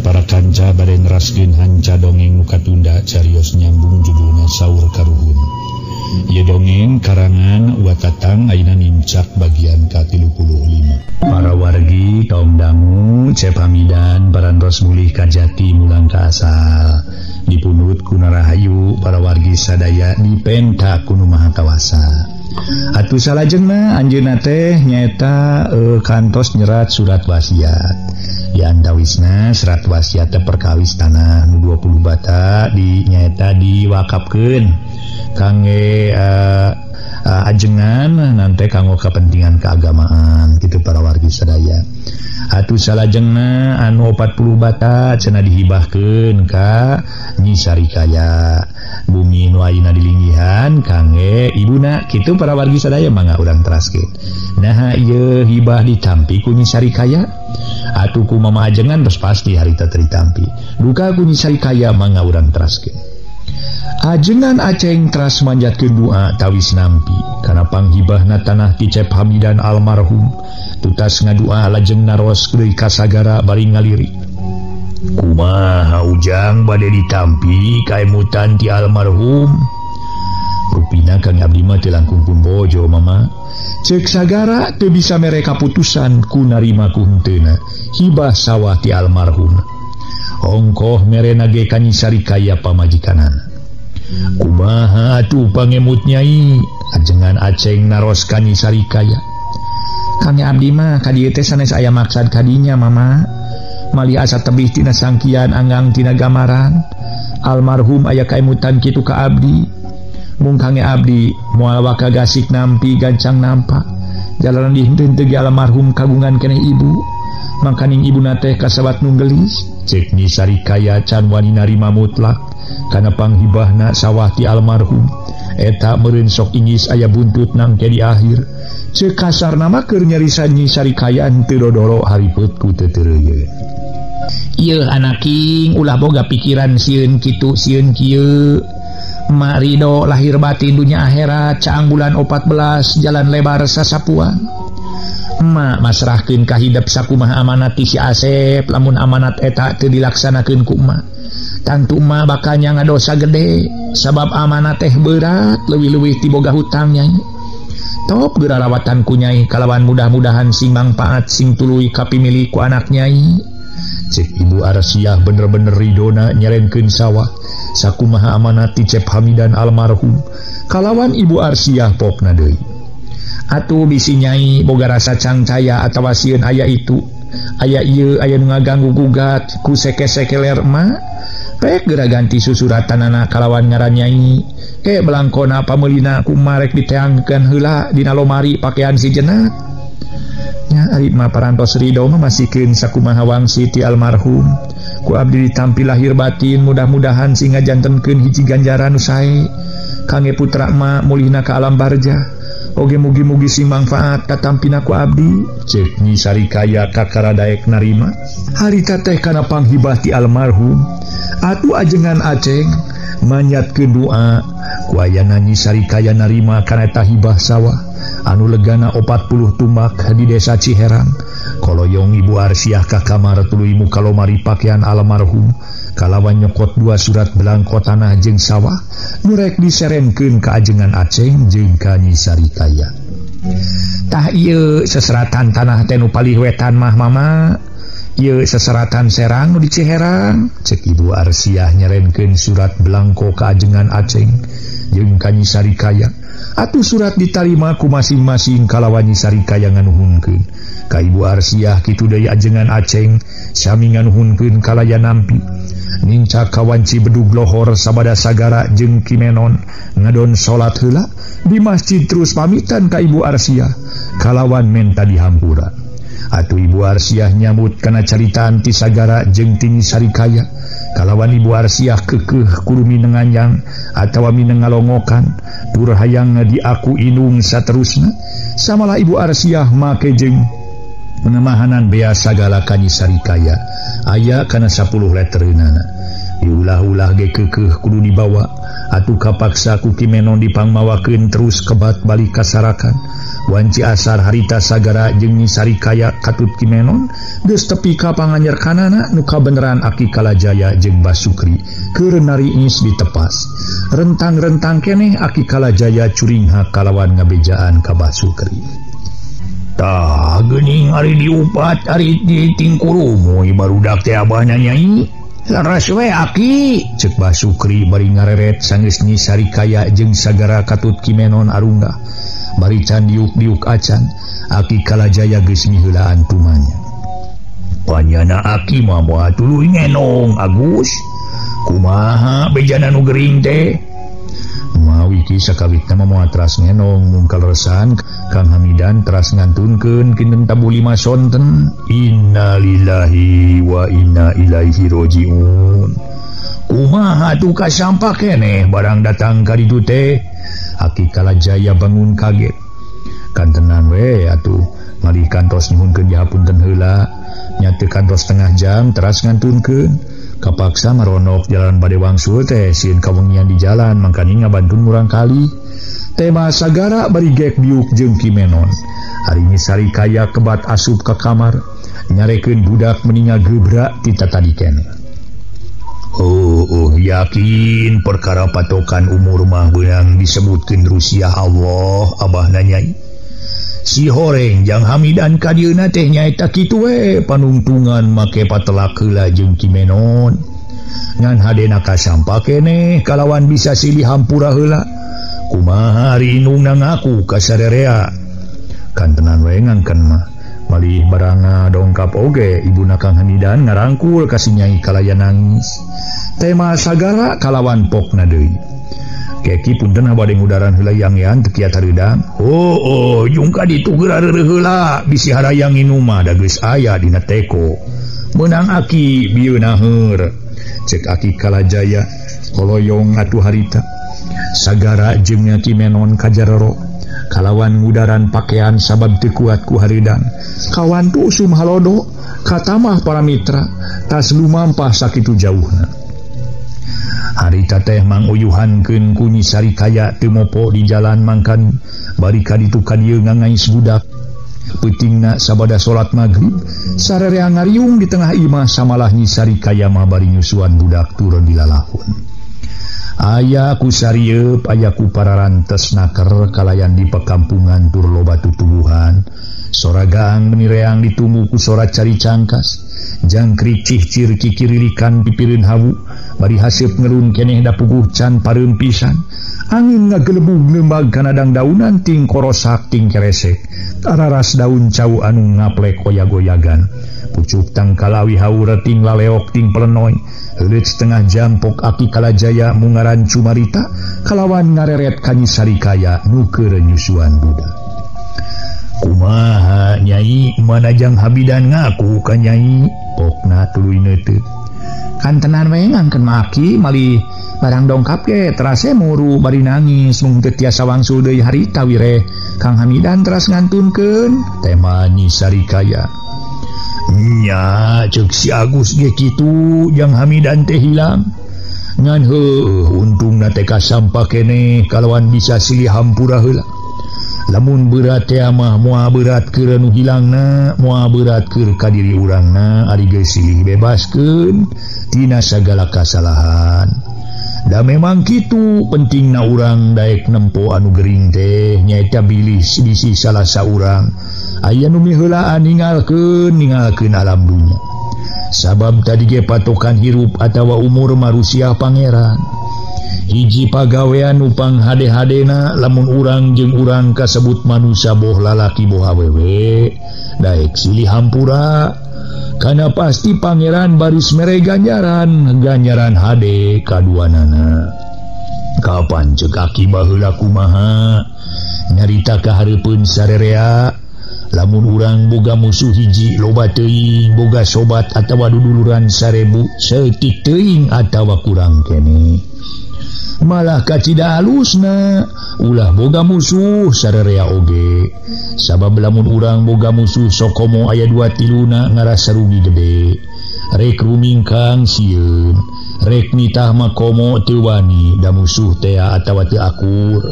para kanca bade neraskeun hanca dongeng nu katunda carios nyambung judulna Saur Karuhun. Ieu dongeng karangan Wa Tatang ayeuna nincak bagian ka-35. Para wargi kaum dangu Cep Hamidan parantos mulih ka jati mulang ka asal. Dipunut ku Narahayu para wargi sadaya dipenta ku Nu Maha Kawasa. Atuh salajengna anjeunna teh nyaeta kantos nyerat surat wasiat. Di antawisna surat wasiat teh perkawis tanah nu 20 bata di nyaeta diwakafkeun kangge ajengan nanti kanggo kepentingan keagamaan gitu para wargi sadaya. Atuh salajengna anu 40 bata cenah dihibahkeun ka Nyi Sarikaya. Bumi nu ayeuna dilinggihan kangge ibuna kitu para wargi sadaya mangga urang teraskeun. Nah ieu hibah ditampi ku Nyi Sarikaya atuh ku mama ajengan terus pasti harita teu ditampi. Duka ku Nyi Sarikaya mangga urang teraskeun. Ajengan Aceng teras manjatkeun doa tawis nampi kana panghibahna tanah ti Cep Hamidan almarhum. Tutas ngadua lajeng naros deui ka sagara bari ngalirik. Kumaha ujang bade ditampi kaemutan ti almarhum? Rupina kang abdi mah teu langkung pun bojo mama. Ceuk sagara teu bisa mere kaputusan ku narima ku henteuna hibah sawah ti almarhum. Ongkoh merena ge ka Nyi Sarikaya pamajikanana. Kumaha atuh pangemut nyai? Ajengan Aceng naros ka Nyi Sarikaya. Kang abdi mah ka dieu teh sanes aya maksad kadinya mama. Malih asa tebih tina sangkian anggang tina gamaran. Almarhum aya kaemutan kitu ka abdi. Mung kange abdi moal waka gasik nampi gancang nampak. Jalanan dihenteu teu ge almarhum kagungan keneh ibu. Mangkaning ibuna teh kasawat nu geulis. Ceuk Nyi Sarikaya can wani narima mutlak kana panghibahna sawah ti almarhum. Eta meureun sok inggis aya buntut nangke di akhir. Ceuk kasarna mah keur nyarisa Nyi Sarikaya henteu dodoro haripet ku teu teureuyeuh. Ieu anaking ulah boga pikiran sieun kitu sieun kieu. Mak Ridho lahir batin dunya akhirat caang bulan 14 jalan lebar sasapuan. Emak masrahkeun ka hidep sakumaha amanat ti si Asep lamun amanat eta teu dilaksanakeun ku emak. Tangtu emak bakal nya ngadosa gede sabab amanat teh berat leuwih-leuwih ti boga hutang nyai. Top geura rawatan ku nyai kalawan mudah-mudahan sing mangpaat sing tuluy kapimili ku anak nyai. Cek Ibu Arsiah bener-bener ridona nyerenkeun sawah sakumaha amanat ti Cep Hamidan almarhum kalawan Ibu Arsiah pokna deui. Atuh bisi nyai boga rasa cangcaya atawa sieun aya itu aya ieu aya nu ngaganggu gugat ku seke-sekeler emak. Pek geura ganti susuratanana kalawan ngaran nyai. Ke belangkona pameulina ku marek diteangkeun heula dina lomari pakaian si jenak. Nya ari mah parantos ridho mah masikeun sakumaha wangsi ti almarhum. Ku abdi ditampi lahir batin mudah-mudahan sing ngajantenkeun hiji ganjaran nu sae kangge putra emak mulihna ka alam barjah. Oge mugi-mugi sing mangfaat katampina ku abdi. Ceuk Nyi Sarikaya kakara daek narima harita teh kana panghibah ti almarhum. Atuh ajengan Aceng manyatkeun doa ku ayana Nyi Sarikaya narima kana eta hibah sawah anu legana 40 tumbak di desa Ciherang. Koloyong Ibu Arsiah ka kamar tuluy muka lomari pakaian almarhum kalawan nyokot 2 surat belangko tanah jeung sawah nu rek diserenkeun ka ajengan Aceng jeung ka Nyi Sarikaya. Tah ieu seseratan tanah teh nu palih wetan mah mama. Ieu seseratan Serang nu di Ciherang. Ceuk Ibu Arsiah nyerenkeun surat belangko ka ajengan Aceng jeung ka Nyi Sarikaya. Atuh surat ditarima ku masing-masing kalawan Nyi Sarikaya nganuhunkeun ka Ibu Arsiah kitu deui ajengan Aceng sami nganuhunkeun kalaya nampi. Nincak kawanci bedug lohor sabada sagara jeung Kimenon ngadon salat heula di masjid terus pamitan ka Ibu Arsiah kalawan menta dihampura. Atuh Ibu Arsiah nyambut kana caritaan ti sagara jeung ti Nyi Sarikaya kalawan Ibu Arsiah keukeuh kudu minenganyang atawa minengalongokan tur hayang diaku inung saterusna. Samalah Ibu Arsiah make jeung penemahanan bea sagala ka Nyi Sarikaya aya kana 10 lettereunana. Diulah-ulah ge keukeuh kudu dibawa atuh kapaksa ku Kimenon dipangmawakeun terus kebat balik ka Sarakan. Wanci asar harita Sagara jeung Nyi Sarikaya katut Kimenon geus tepi ka panganyerkanana nu kabeneran Aki Kalajaya jeung Basukri keur nariis ditepas. Rentang-rentang keneh Aki Kalajaya curingha kalawan ngabejaan ka Basukri. Tah geuning ari diupat ari ditingkurumuy barudak teh abahna nyai. Leres we Aki, cek Basukri bari ngareret sanggeus Nyi Sarikaya jeung Sagara katut Kimenon arunggah. Bari can diuk-diuk acan, Aki Kalajaya geus miheulaan tumanya. Panyana Aki mah moal tuluy ngenong Agus. Kumaha bejana nu gering teh? Mawi ki sakawitna mah moal teras ngenong mung kaleresan Kang Hamidan teras ngantunkeun kinten tabu 5 sonten. Innalillahi wa inna ilaihi rajiun. Kumaha tuh kasampak keneh barang datang ka ditu teh? Aki Kalajaya bangun kaget. Kantenan we atuh malih kantos nyuhunkeun dihapunten heula. Nya teu kantos setengah jam teras ngantunkeun. Kapaksa maronok jalan bade wangsul teh sieun kawengian di jalan mangkani ngabantun murang kali. Tema Sagara bari gek biuk jeung Kimenon. Ari Nyi Sarikaya kebat asup ka kamar nyarekeun budak meninga gebrak ti tatadi keneh. Oh, yakin perkara patokan umur mah beunang disebutkeun Rusia Allah abahna nyai. Si horeng jang Hamidan ka dieuna teh nyaeta kitu we panungtungan make patelak heula jeung Kimenon. Ngan hadena kasampa keneh kalawan bisa silih hampura heula. Kumaha ari indungna ngaku ka sarerea. Kantenan we ngangkeun mah. Malih baranga dongkap oge ibuna Kang Hamidan ngarangkul ka si Nyai kalaya nangis. Tema Sagara kalawan pokna deui. Keki punten bade ngudaran heula yang-yang teu kiat hareudang. Oh, jung ka ditu geura reureuh heula bisi harayang nginum mah da geus aya dina teko. Meunang Aki bieuna heur. Cek Aki Kalajaya koloyong atuh harita. Sagara jeung Kimenon kajarero kalawan ngudaran pakaian sabab teu kuat ku hareudang. Kawan tu usum halodo katamah para mitra tas lumampah sakitu jauhna. Harita teh manguyuhankeun ku Nyi Sarikaya teu mopo di jalan mangkan bari ka ditu ka dieu ngangais budak. Peutingna sabada salat magrib sarerea ngariung di tengah imah samalah Nyi Sarikaya mah bari nyusuan budak turun di lalahun. Aya ku sarieep aya ku pararantes naker kalayan di pekampungan tur loba tutubuhan. Sora gaang menireang ditunggu ku sora cari cangkas. Jangkrik cihcir kikirilikan pipireun hawu bari haseup ngerun keneh da puguh can pareum pisan. Angin ngagelebug nembag kana dangdaunan ting korosak ting keresek. Tararas daun cau anu ngaplek oyag-oyagan. Pucuk tangkalawi haur ting laleok ting pelenoy. Heuleut setengah jam pok Aki Kalajaya mungaran cumarita kalawan ngareret ka Nyi Sarikaya nu keur nyusuan budak. Kumaha Nyai manajang Hamidan ngaku ka Nyai pokna tuluy neuteut. Kantenan we ngangkeun mah Aki malih barang dongkap ge terase muru bari nangis mung teu tiasa wangsul deui harita wireh Kang Hamidan teras ngantunkeun tema Nyi Sarikaya. Nya ceuk si Agus ge kitu jang Hamidan teh hilang. Ngan heueuh untungna teh kasampa keneh kalawan bisa silih hampura heula. Lamun berat teh mah moal berat keur nu hilangna, moal berat keur ka diri urangna ari geus silih bebaskeun tina sagala kasalahan. Da memang kitu pentingna urang daek nempo anu gering teh nyaeta bilih bisi salah saurang. Aya nu miheulaan ningalkeun alam dunya. Sabab tadi ge patokan hirup atawa umur marusia pangeran. Hiji pagawean nu panghade-hadena lamun urang jeung urang kasebut manusia boh lalaki boh awewe daek silih hampura. Kana pasti pangeran baris mere ganjaran, ganjaran hade kaduanana. Kapan ceuk Aki baheula kumaha nyarita ka hareupeun sarerea. Lamun urang boga musuh hiji loba teuing, boga sobat atawa duduluran 1000 saeutik teuing atawa kurang keneh. Malah kacida alusna ulah boga musuh sarerea oge. Sabab lamun urang boga musuh sokomo aya 2 tiluna ngarasa rugi gede. Rek rumingkang sieun, rek nitah mah komo teu wani da musuh tea atawa teu akur.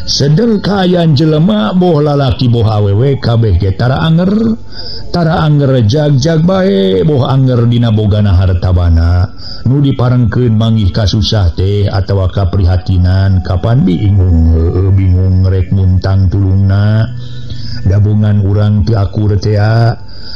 Sedeng kaayaan jelema boh lalaki boh awewe kabeh ge tara anger jag-jag bae boh anger dina bogana hartabana nu diparengkeun manggih kasusah teh atawa kaprihatinan kapan bingung bingung rek muntang tulungna dabungan urang teu akur teh.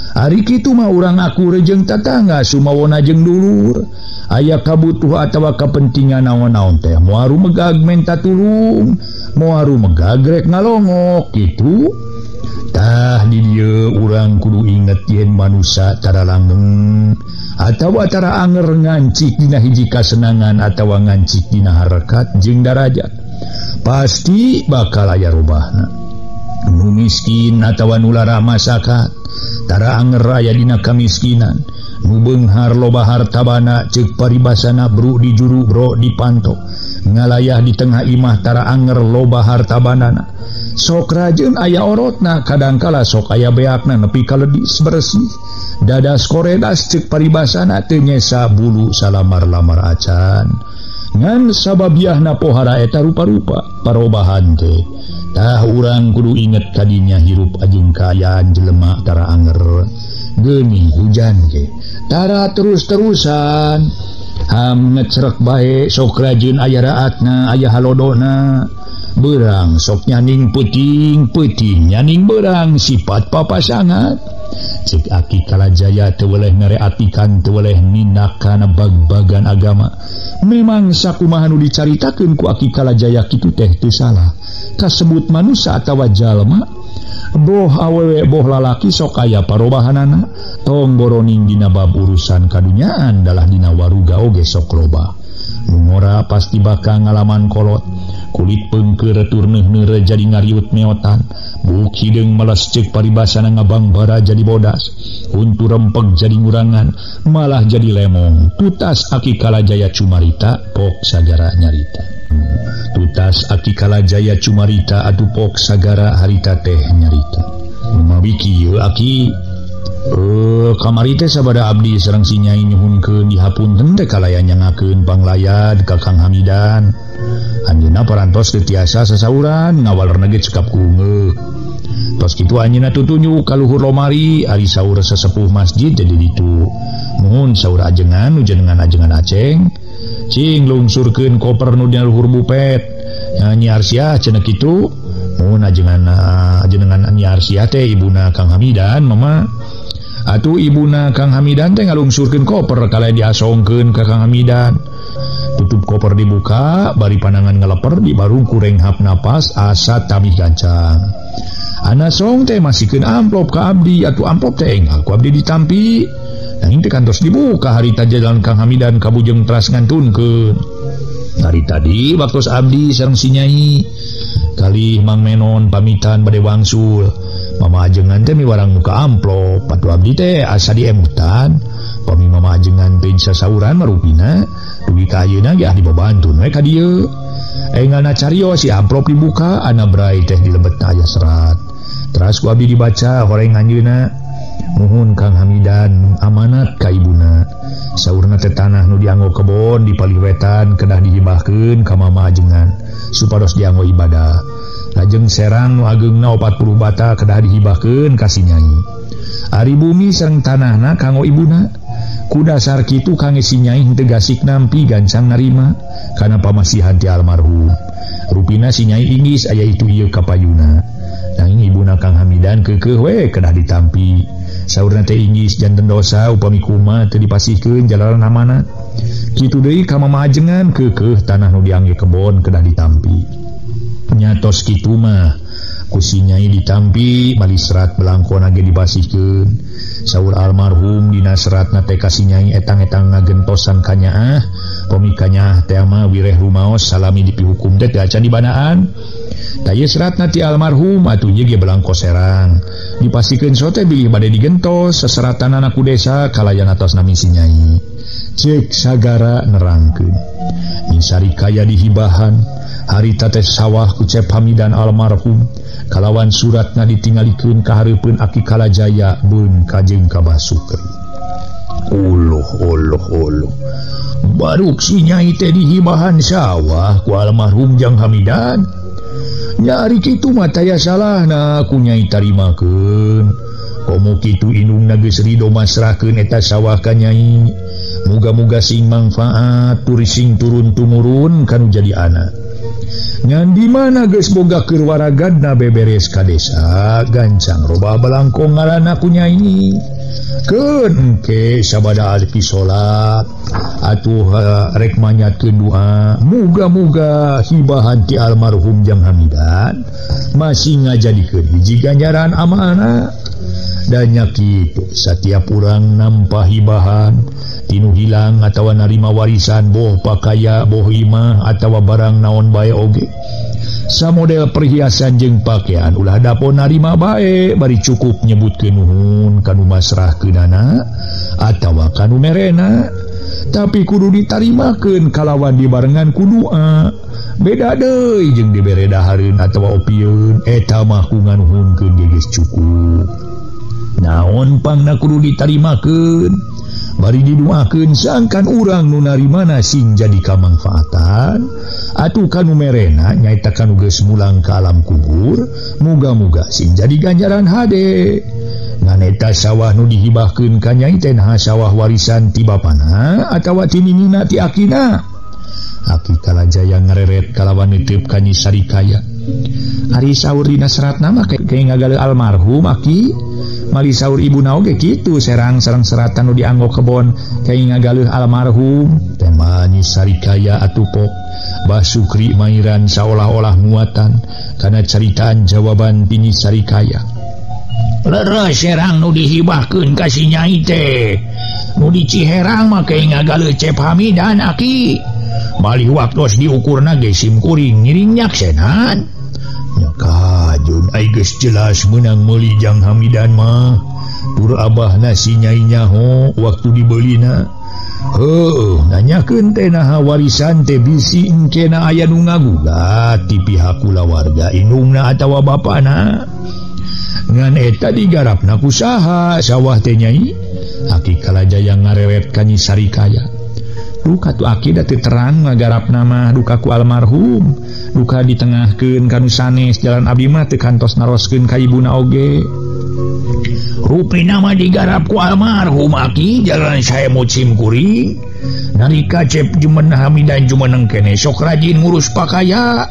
Ari kitu mah urang akur jeung tatangga sumawona jeung dulur aya kabutuh atawa kapentingan naon-naon teh moal rumegag menta tulung moal rumegag rek ngalongok kitu. Tah di dieu urang kudu inget yen manusa tara langgeng atawa tara anger ngancik dina hiji kasenangan atawa ngancik dina harkat jeung darajat pasti bakal aya robahna. Nu miskin atawa nu lara masakat tara anger aya dina kamiskinan, nu beunghar loba hartabana ceuk paribasana bru di juru bro di panto ngalayah di tengah imah tara anger loba hartabanana sok rajeun aya orotna kadangkala sok aya beakna nepi ka ledis bersih dadas koredas ceuk paribasana teu nyesa bulu salamar-lamar acan ngan sababiahna pohara eta rupa-rupa parobahan teh. Tah urang kudu inget kadinya hirup ajeng kaayaan jelema tara anger geuning hujan ge tara terus-terusan ham ngecrek bae sok rajin aya raatna aya halodona beurang sok nyaning peuting peuting nyaning beurang sifat papasangan cek Aki Kalajaya teu weleh ngareatikan teu weleh ninakana bag-bagan agama. Memang sakumaha nu dicaritakeun ku Aki Kalajaya kitu teh teu salah kasebut manusia atawa jalma boh awewe boh lalaki sok aya parobahanana tong boroning dina bab urusan kadunyaan dalah dina waruga oge sok loba nu ngora pasti bakal ngalaman kolot kulit pengker tur neuh-neuh jadi ngariut meotan buk hideung meles ceuk paribasana ngabangbara jadi bodas huntu rempeg jadi ngurangan malah jadi lemong. Tutas Aki Kalajaya cumarita pok sagara nyarita. Tutas Aki Kalajaya cumarita atuh pok sagara harita teh nyarita. Mawi kieu Aki kamari teh sabada abdi sareng si Nyai nyuhunkeun dihapunten teh kalayan nyangakeun panglayad ka Kang Hamidan. Anjeunna parantos teu tiasa sasauran ngawalerna ge cekap kungeuk. Tos kitu anjeunna tutunjuk ka luhur lomari ari saur sesepuh masjid jadi ditu. Muhun saur ajengan nu jenengan ajengan aceng cing lungsurkeun koper nu dina luhur bupet. Nyi Arsiah cenah kitu. Muhun ajengan ajenengan Nyi Arsiah teh ibuna Kang Hamidan mama. Atuh ibuna Kang Hamidan teh ngalungsurkeun koper kalayan diasongkeun ka Kang Hamidan. Tutup koper dibuka bari panangan ngeleper di barung kurenghap napas asa tamih gancang. Ana song teh masikeun amplop ka abdi atuh amplop teh enggal ku abdi ditampi. Nanging teh kantos dibuka harita jalan Kang Hamidan kabujeng teras ngantunkeun. Hari tadi waktu abdi sareng si Nyai kalih Mang Menon pamitan bade wangsul. Mama ajengan teh miwarang muka amplop patu abdi teh asa diemutan. Pami mama ajengan teh sasauran marupina dugi ka ayeuna ge ah dibabantun we ka dieu. Enggalna carios si amplop dibuka ana brai teh dilebetna aya serat. Teras ku abdi dibaca horeng anjeunna. Muhun Kang Hamidan amanat ka ibuna. Saurna teh tanah nu dianggo kebon di palih wetan kedah dihibahkeun ka mama ajengan supados dianggo ibadah. Lajeng serang nu ageungna 40 bata kedah dihibahkeun ka si Nyai. Ari bumi sareng tanahna kanggo ibuna. Ku dasar kitu kangge si Nyai henteu gasik nampi gancang narima kana pamasihan ti almarhum. Rupina si Nyai inggis aya itu ieu kapayuna. Nanging ibuna Kang Hamidan keukeuh we kedah ditampi. Saurna teh inggis janten dosa upami kumaha teu dipasihkeun jalaran amanat. Kitu deui ka mama ajengan keukeuh tanah nu diangge kebon kedah ditampi. Nyatos kitu mah ku si Nyai ditampi bali serat belangkona ge dipasihkeun. Saur almarhum dina seratna teh ka si Nyai etang-etang ngagentosan kanyaah pami kanyaah teh mah wireh rumaos salami dipihukum teh teu acan dibanaan. Tah ieu seratna ti almarhum atuh ieu ge belangko serang dipasihkeun sote bilih bade digentos seseratanana ku desa kalayan atos nami si Nyai. Ceuk sagara nerangkeun. Nyi Sarikaya dihibahan harita teh sawah ku Cep Hamidan almarhum kalawan suratna ditingalikeun ka hareupeun Aki Kalajaya beun kajeng ka Basukri. Uluh uluh uluh. Baruk si Nyai teh dihibahan sawah ku almarhum Jang Hamidan. Nya ari kitu mah taya salahna ku Nyai tarimakeun. Komo kitu indungna geus rido masrahkeun eta sawah ka Nyai. Muga-muga sing mangfaat tur sing turun tumurun kanu jadi anak. Ngan di mana geus boga keur waragadna beberes ka desa gancang robah balangkong ngaranna ku Nyai. Keun engke sabada alpi salat atuh rek manyatkeun doa muga-muga hibahan ti almarhum Jang Hamidan masih ngajadikeun hiji ganjaran amanah. Dan nya kitu satiap urang nampa hibahan tinu hilang atawa narima warisan boh pakaya boh imah atawa barang naon bae oge samodel perhiasan jeung pakaian ulah dapon narima bae bari cukup nyebutkeun nuhun kanu masrahkeunana atawa kanu merena tapi kudu ditarimakeun kalawan dibarengan ku doa beda deui jeung dibere dahareun atawa opieun eta mah ku nganuhunkeun ge geus cukup. Naon pangna kudu ditarimakeun bari diduakeun sangkan urang nu narimana sing jadi kamangfaatan atuh kanu merena nyaeta kanu geus mulang ka alam kubur muga-muga sing jadi ganjaran hade. Ngan eta sawah nu dihibahkeun ka Nyai teh naha sawah warisan ti bapana atawa ti ninina ti akina. Aki Kalajaya ngareret kalawan nitip ka Nyi Sarikaya. Ari saur dina seratna mah kayak ngagaleuh almarhum aki. Mali saur ibuna oge kitu serang sareng seratan nu dianggo kebon kayak ngagaleuh almarhum. Tema Nyi Sarikaya atuh pok Bah Sukri mairan saolah-olah muatan kana caritaan jawaban ti Nyi Sarikaya. Leres serang nu dihibahkeun ka si Nyai teh. Nu di Ciherang mah kayak ngagaleuh Cep Hamidan aki. Malih waktos diukurna ge sim kuring ngiring nyaksenan. Nya kajun ai geus jelas meunang meuli Jang Hamidan mah. Tur abahna si Nyai nyaho waktu dibelina. Heueuh nanyakeun teh naha warisan teh bisi engkena aya nu ngagugat ti pihak kulawarga indungna atawa bapana. Ngan eta digarapna ku saha sawah teh Nyai? Aki Kalajaya ngareret ka Nyi Sarikaya. Duka tu aki da teu terang ngagarapna mah duka ku almarhum duka ditengahkeun ka nu sanes jalan abdi mah teu kantos naroskeun ka ibuna oge. Rupina mah digarap ku almarhum aki jalan saya mucim kuring nalika Cep Jumenah Hamidan jumeneng keneh sok rajin ngurus pakaya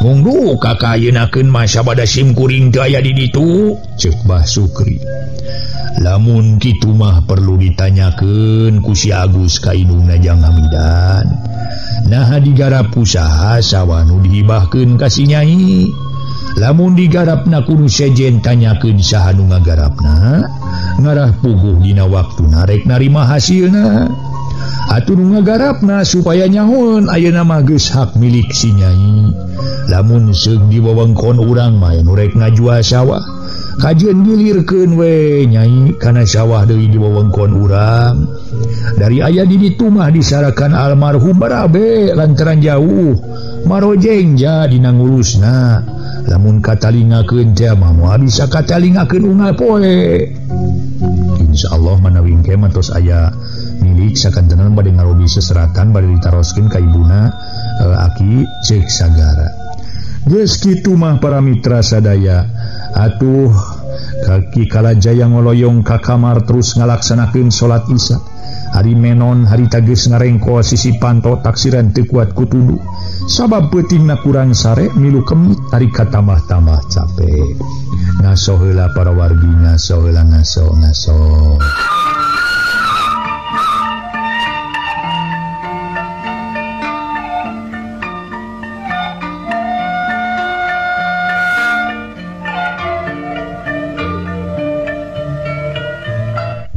mung duka kaayeunakeun mah sabada sim kuring teu aya di ditu ceuk Bah Sukri. Lamun kitu mah perlu ditanyakeun ku si Agus ka indungna Jang Hamidan. Naha digarap ku saha sawah nu dihibahkeun ka si Nyai? Lamun digarapna kudu sejen tanyakeun saha nu ngagarapna, ngarah puguh dina waktuna rek narima hasilna. Atuh nu ngagarapna supaya nyahoeun ayeuna mah geus hak milik si Nyai. Lamun seug di wewengkon urang mah nu rek ngajual sawah kajeun gilirkeun we Nyai kana sawah deui di wewengkon urang. Dari aya di ditu mah disarakan almarhum barabe lantaran jauh marojeng ja dina ngurusna. Lamun katalingakeun teh mah moal bisa katalingakeun unggal poe. Insyaallah manawi engke mah tos aya milik sakantenan bade ngarobi seseratan bade ditaroskeun ka ibuna aki ceuk Sagara. Geus kitu mah para mitra sadaya. Atuh kaki Kalajaya ngoloyong ka kamar terus ngalaksanakeun salat Isya. Hari menon harita geus ngarengkol sisi panto taksiran teu kuat ku tunduh. Sabab peutingna kurang sare milu kemit ari katambah-tambah capek. Ngaso heula para wargi ngaso heula ngaso ngaso.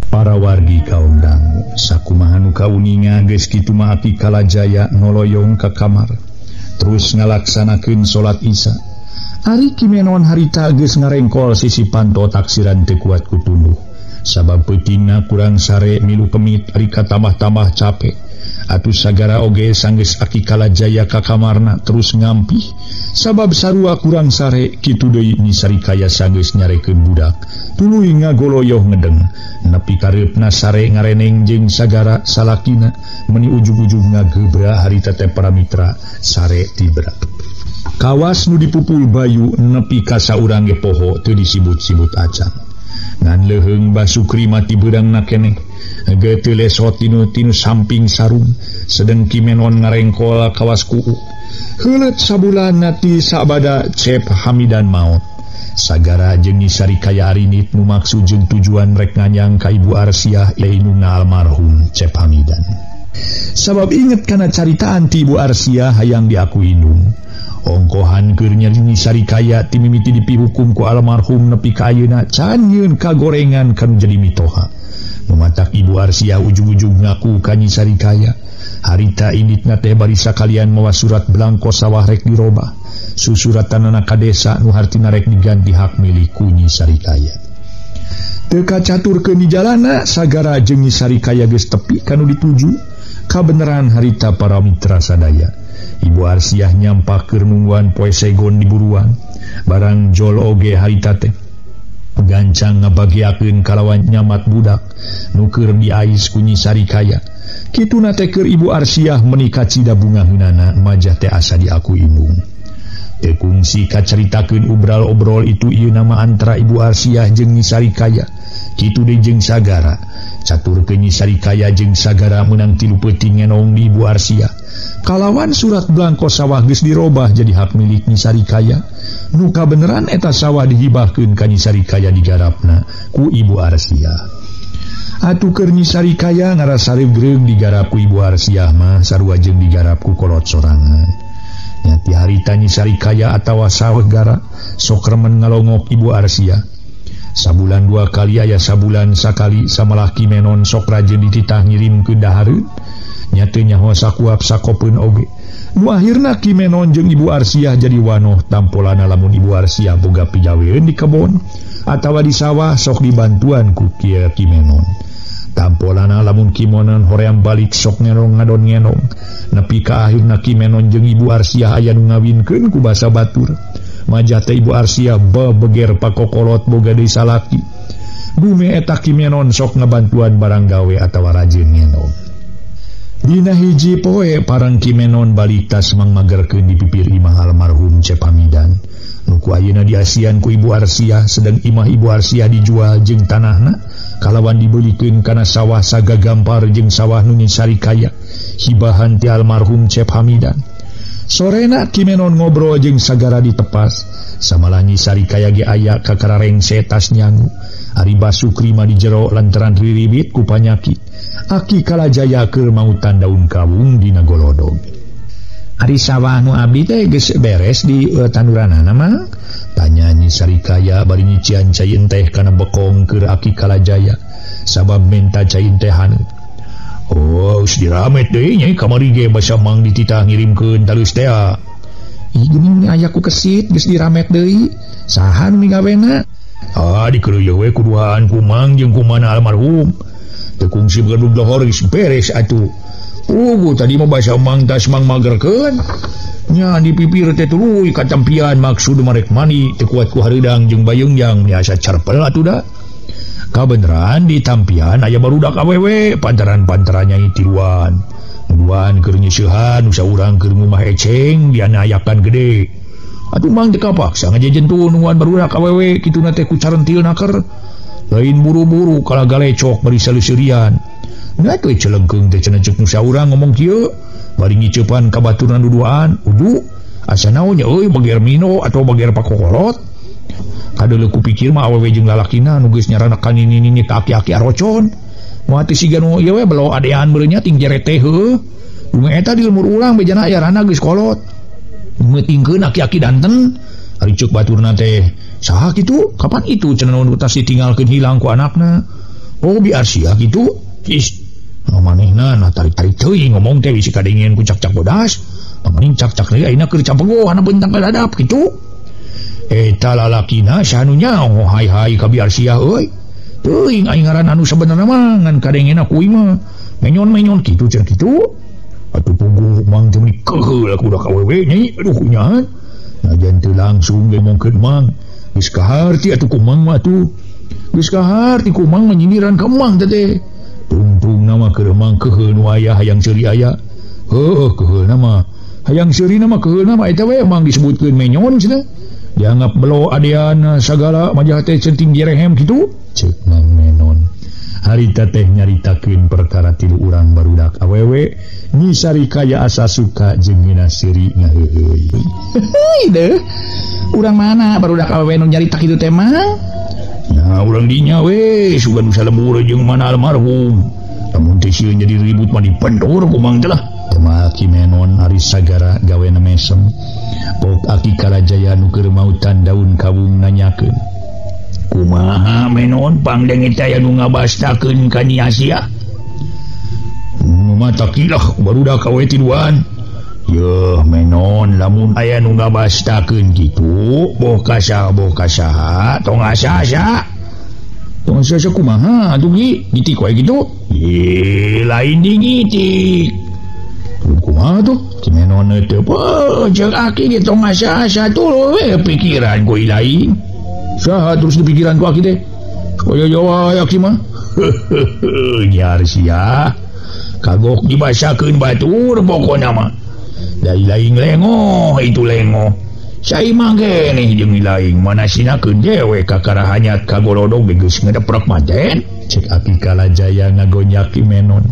Para wargi kaum dangu sakumaha nu kauninga geus kitu mah Aki Kalajaya noloyong ka kamar terus ngalaksanakeun salat Isya. Ari Ki Menon harita geus ngarengkol sisi panto taksiran teu kuat ku tunduh. Sabab peutingna kurang sare milu kemit ari katambah-tambah capek. Atuh sagara oge sanggeus Aki Kalajaya ka kamarna terus ngampih sabab sarua kurang sare kitu deui Nyi Sarikaya sanggeus nyarekeun budak tuluy ngagoloyoh ngedeng nepi kareupna sare ngareneng jeung sagara salakina meuni ujug-ujug ngagebra harita teh para mitra sare tibra. Kawas nu dipupul Bayu nepi ka saurang ge poho teu disibut-sibut acan. Ngan leuheung Basukri mati beurangna keneh. Geuteuh lesot tinu samping sarung sedeng Ki Menon ngarengkol kawas kuuk. Heuleut sabulan ti sabada Cep Hamidan maot. Sagara jeung Nyi Sarikaya arinit nu maksud jeung tujuan rek nganyang ka Ibu Arsiah indungna almarhum Cep Hamidan. Sabab inget kana caritaan ti Ibu Arsiah hayang diaku indung. Ongkohan keur Nyi Sarikaya ti mimiti dipihukum ku almarhum nepi ka ayeuna can nyieun kagorengan kanu jadi mitoha. Nu matak Ibu Arsiah ujug-ujug ngaku ka Nyi Sarikaya. Harita inditna teh bari sakalian mawa surat blangko sawah rek dirobah. Susuratanana ka desa nu hartina rek diganti hak milik ku Nyi Sarikaya. Teu kacaturkeun di jalana sagara jeung Nyi Sarikaya geus tepi kanu dituju. Kabeneran harita para mitra sadaya. Ibu Arsiah nyampak keur nungguan poe segon di buruan. Barang jol oge harita teh gancang ngabagiakeun kalawan nyamat budak nu keur diais ku Nyi Sarikaya. Kituna teh keur Ibu Arsiah meuni kacida bungaheunana majah teh asa diaku indung. Teu kungsi kacaritakeun obral-obrol itu ieu nama antara Ibu Arsiah jeung Nyi Sarikaya. Kitu deui jeung Sagara. Caturkeun Nyi Sarikaya jeung Sagara meunang 3 peuting ngenong di Ibu Arsiah. Kalawan surat blangko sawah geus dirobah jadi hak milik Nyi Sarikaya. Nu kabeneran eta sawah dihibahkeun ka Nyi Sarikaya digarapna ku Ibu Arsiah. Atuh keur Nyi Sarikaya ngarasa reugreung digarap ku Ibu Arsiah mah sarua jeung digarap ku kolot sorangan. Nyati harita Nyi Sarikaya atawa Sagara sok remen ngalongok Ibu Arsiah. Sabulan 2 kali aya sabulan sakali samalah Ki Menon sok rajin dititah ngirimkeun dahareun. Nya teu nyaho sakuap sakopeun oge. Nu akhirna Ki Menon jeung Ibu Arsiah jadi wanoh tampolana lamun Ibu Arsiah boga pigaweun di kebon atawa di sawah sok dibantuan ku Ki Menon. Tampolana lamun Ki Menon hoream balik sok ngenong ngadon ngenong. Nepi ka akhirna Ki Menon jeung Ibu Arsiah aya nu ngawinkeun ku basa batur. Majah teh Ibu Arsiah bebeger pakokolot boga deui salaki. Dume eta Ki Menon sok ngabantuan barang gawe atawa rajin ngenong. Dina hiji poe parang Ki Menon balik tas mangmagerkeun di pipir imah almarhum Cep Hamidan. Nu ku ayeuna diasian ku Ibu Arsiah sedang imah Ibu Arsiah dijual jeung tanahna kalawan dibeulikeun kana sawah sagagampar jeung sawah nu Nyi Sarikaya hibahan ti almarhum Cep Hamidan. Sorena Ki Menon ngobrol jeung Sagara di tepas. Samalah Nyi Sarikaya ge aya kakara rengse tas nyangu. Ari Basukri mah di jero lantaran riribit ku panyakit. Aki Kalajaya keur mautan daun kawung dina golodog. Ari sawah nu abdi teh geus beres di tanduranana mah? Tanya Nyi Sarikaya bari nyician cai enteh kana bekong keur Aki Kalajaya sabab menta cai enteh haneut. Oh, geus diramet deui nya kamari ge basa mang dititah ngirimkeun talus teh. Ih geuning aya ku kesit geus diramet deui. Saha nu migawena? Ah dikeruyeuh we kuduaan ku mang jeung kumana almarhum. Teu kungsi bedug lohor geus beres atuh. Puguh tadi mah basa mang tas mang magerkeun. Nya di pipir teh tuluy katampian maksud marek mani teu kuat ku hareudang jeung bayeungyang asa carpel atuh da. Kabeneran di tampian aya barudak awewe pantaran-pantaran nyai tiluan. Duan keur nyeusehan saurang keur ngumah eceng dianayakan gede. Atuh mang teu kapaksa ngajejentu nungguan barudak awewe kituna teh ku carentil naker. Lain buru-buru kala galecok bari saleuserian. Nah teh celengkeung teh cenah ceuk nu saurang ngomong kieu bari ngiceupan ka baturan duduaan udu asa naon nya euy bager mino atau bager pakokolot. Kadeuleu ku pikir mah awewe jeung lalakina nu geus nyaranakan nini-nini ka aki-aki arocon. Moal teh siga nu ieu we belo adean beureun nya ting jere teh heuh. Bunga eta di lemur urang bejana aya rana geus kolot. Meutingkeun aki-aki danten. Ari ceuk baturna teh saha kitu? Kapan itu cenah nu tas ditinggalkeun hilang ku anakna? Oh bi Arsiah kitu. Ih, manehna nah tarik-tarik teuing ngomong teh bisi kadengieun ku cak-cak bodas. Pamaning cak-cak deui ayeuna keur campegoh ana bentang kadadap kitu. Eta lalakina saha nu nyaho hai-hai ka Bi Arsiah euy. Teuing aing ngaran anu sabenerna mah ngan kadengena ku ieu mah. Menyon-menyon kitu cenah kitu. Atuh puguh mang teh meuni keheul ku udah ka awewe nyai aduh nyahan. Najan teu langsung ngomongkeun mang. Geus kaharti atuh ku mang mah atuh. Geus kaharti ku mang menyindiran ka mang teh teh. Tungtungna mah keur mang keheul nu aya hayang seuri aya. Heueuh keheulna mah Hayang seurina mah keuheulna mah eta we mang disebutkeun menyon cenah. Dianggap belo adean sagala majah teh centing direhem kitu. Ceuk Mang Menon. Harita teh nyaritakeun perkara tilu urang barudak awewe Nyi Sarikaya asa suka jeung Nina Siri ngaheueuy. Heuy deuh. Urang mana barudak awewe nu nyarita kitu teh mah? Nah, urang dinya we sugan nu salembur jeung mana almarhum. Lamun teh sieun jadi ribut mah dipentur ku Mang teh lah. Kumaha Ki Menon ari sagara gawena mesem. Pok Aki Kalajaya nu keur mautan daun kawung nanyakeun. Kumaha Menon pangdenge teh aya nu ngabastakeun ka Nyi Asia? Nu mata kilah barudak awewe tiluan. Yeuh Menon lamun aya nu ngabastakeun kitu boh kasaha tong asa-asa. Tong asa-asa kumaha atuh Ki? Gitik wae kitu. Ih lain digitik. Kumaha tuh? Ki Menon teh ceuk aki ge tong asa-asa tuluy we pikiran ku lain. Saha terus di pikiran ku aki teh? Koyo wae aki mah. Nyar sia. Kagok dibasakeun batur pokona mah. Dari lain lengoh itu lengoh. Saimah keneh jeung lain mana sinakeun dewe kakara hanyat kagolodog geus ngedeprek maten. Cek Aki Kalajaya ngagonyak Ki Menon.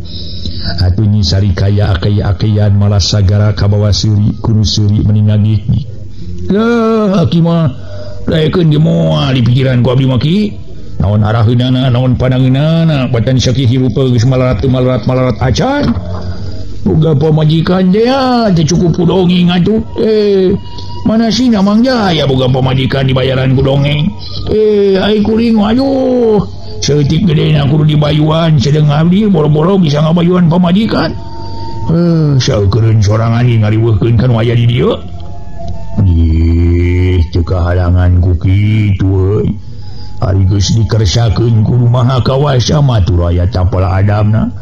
Atuh Nyi Sarikaya akei-akeian malah sagara kabawa seuri kudu seuri meni ngagik. Lah aki mah daekeun ge moal di pikiran ku abdi mah Ki. Naon araheunana naon pandangeunana batan sakieu hirup geus malarat malarat malarat acan. Boga pamajikan teh teu cukup ku dongeng atuh. Mana sih Mang Jaya boga pamajikan dibayaran ku dongeng. Ai kuring aduh. Saeutik gedena kudu dibayuan sedeng abdi boro-boro bisa ngabayuan pamajikan. Saeukeun sorangan ngariweuhkeun ka nu aya di dieu. Ih, teu kahalangan ku kitu euy. Ari geus dikersakeun ku Maha Kawasa mah turaya tapal adamna.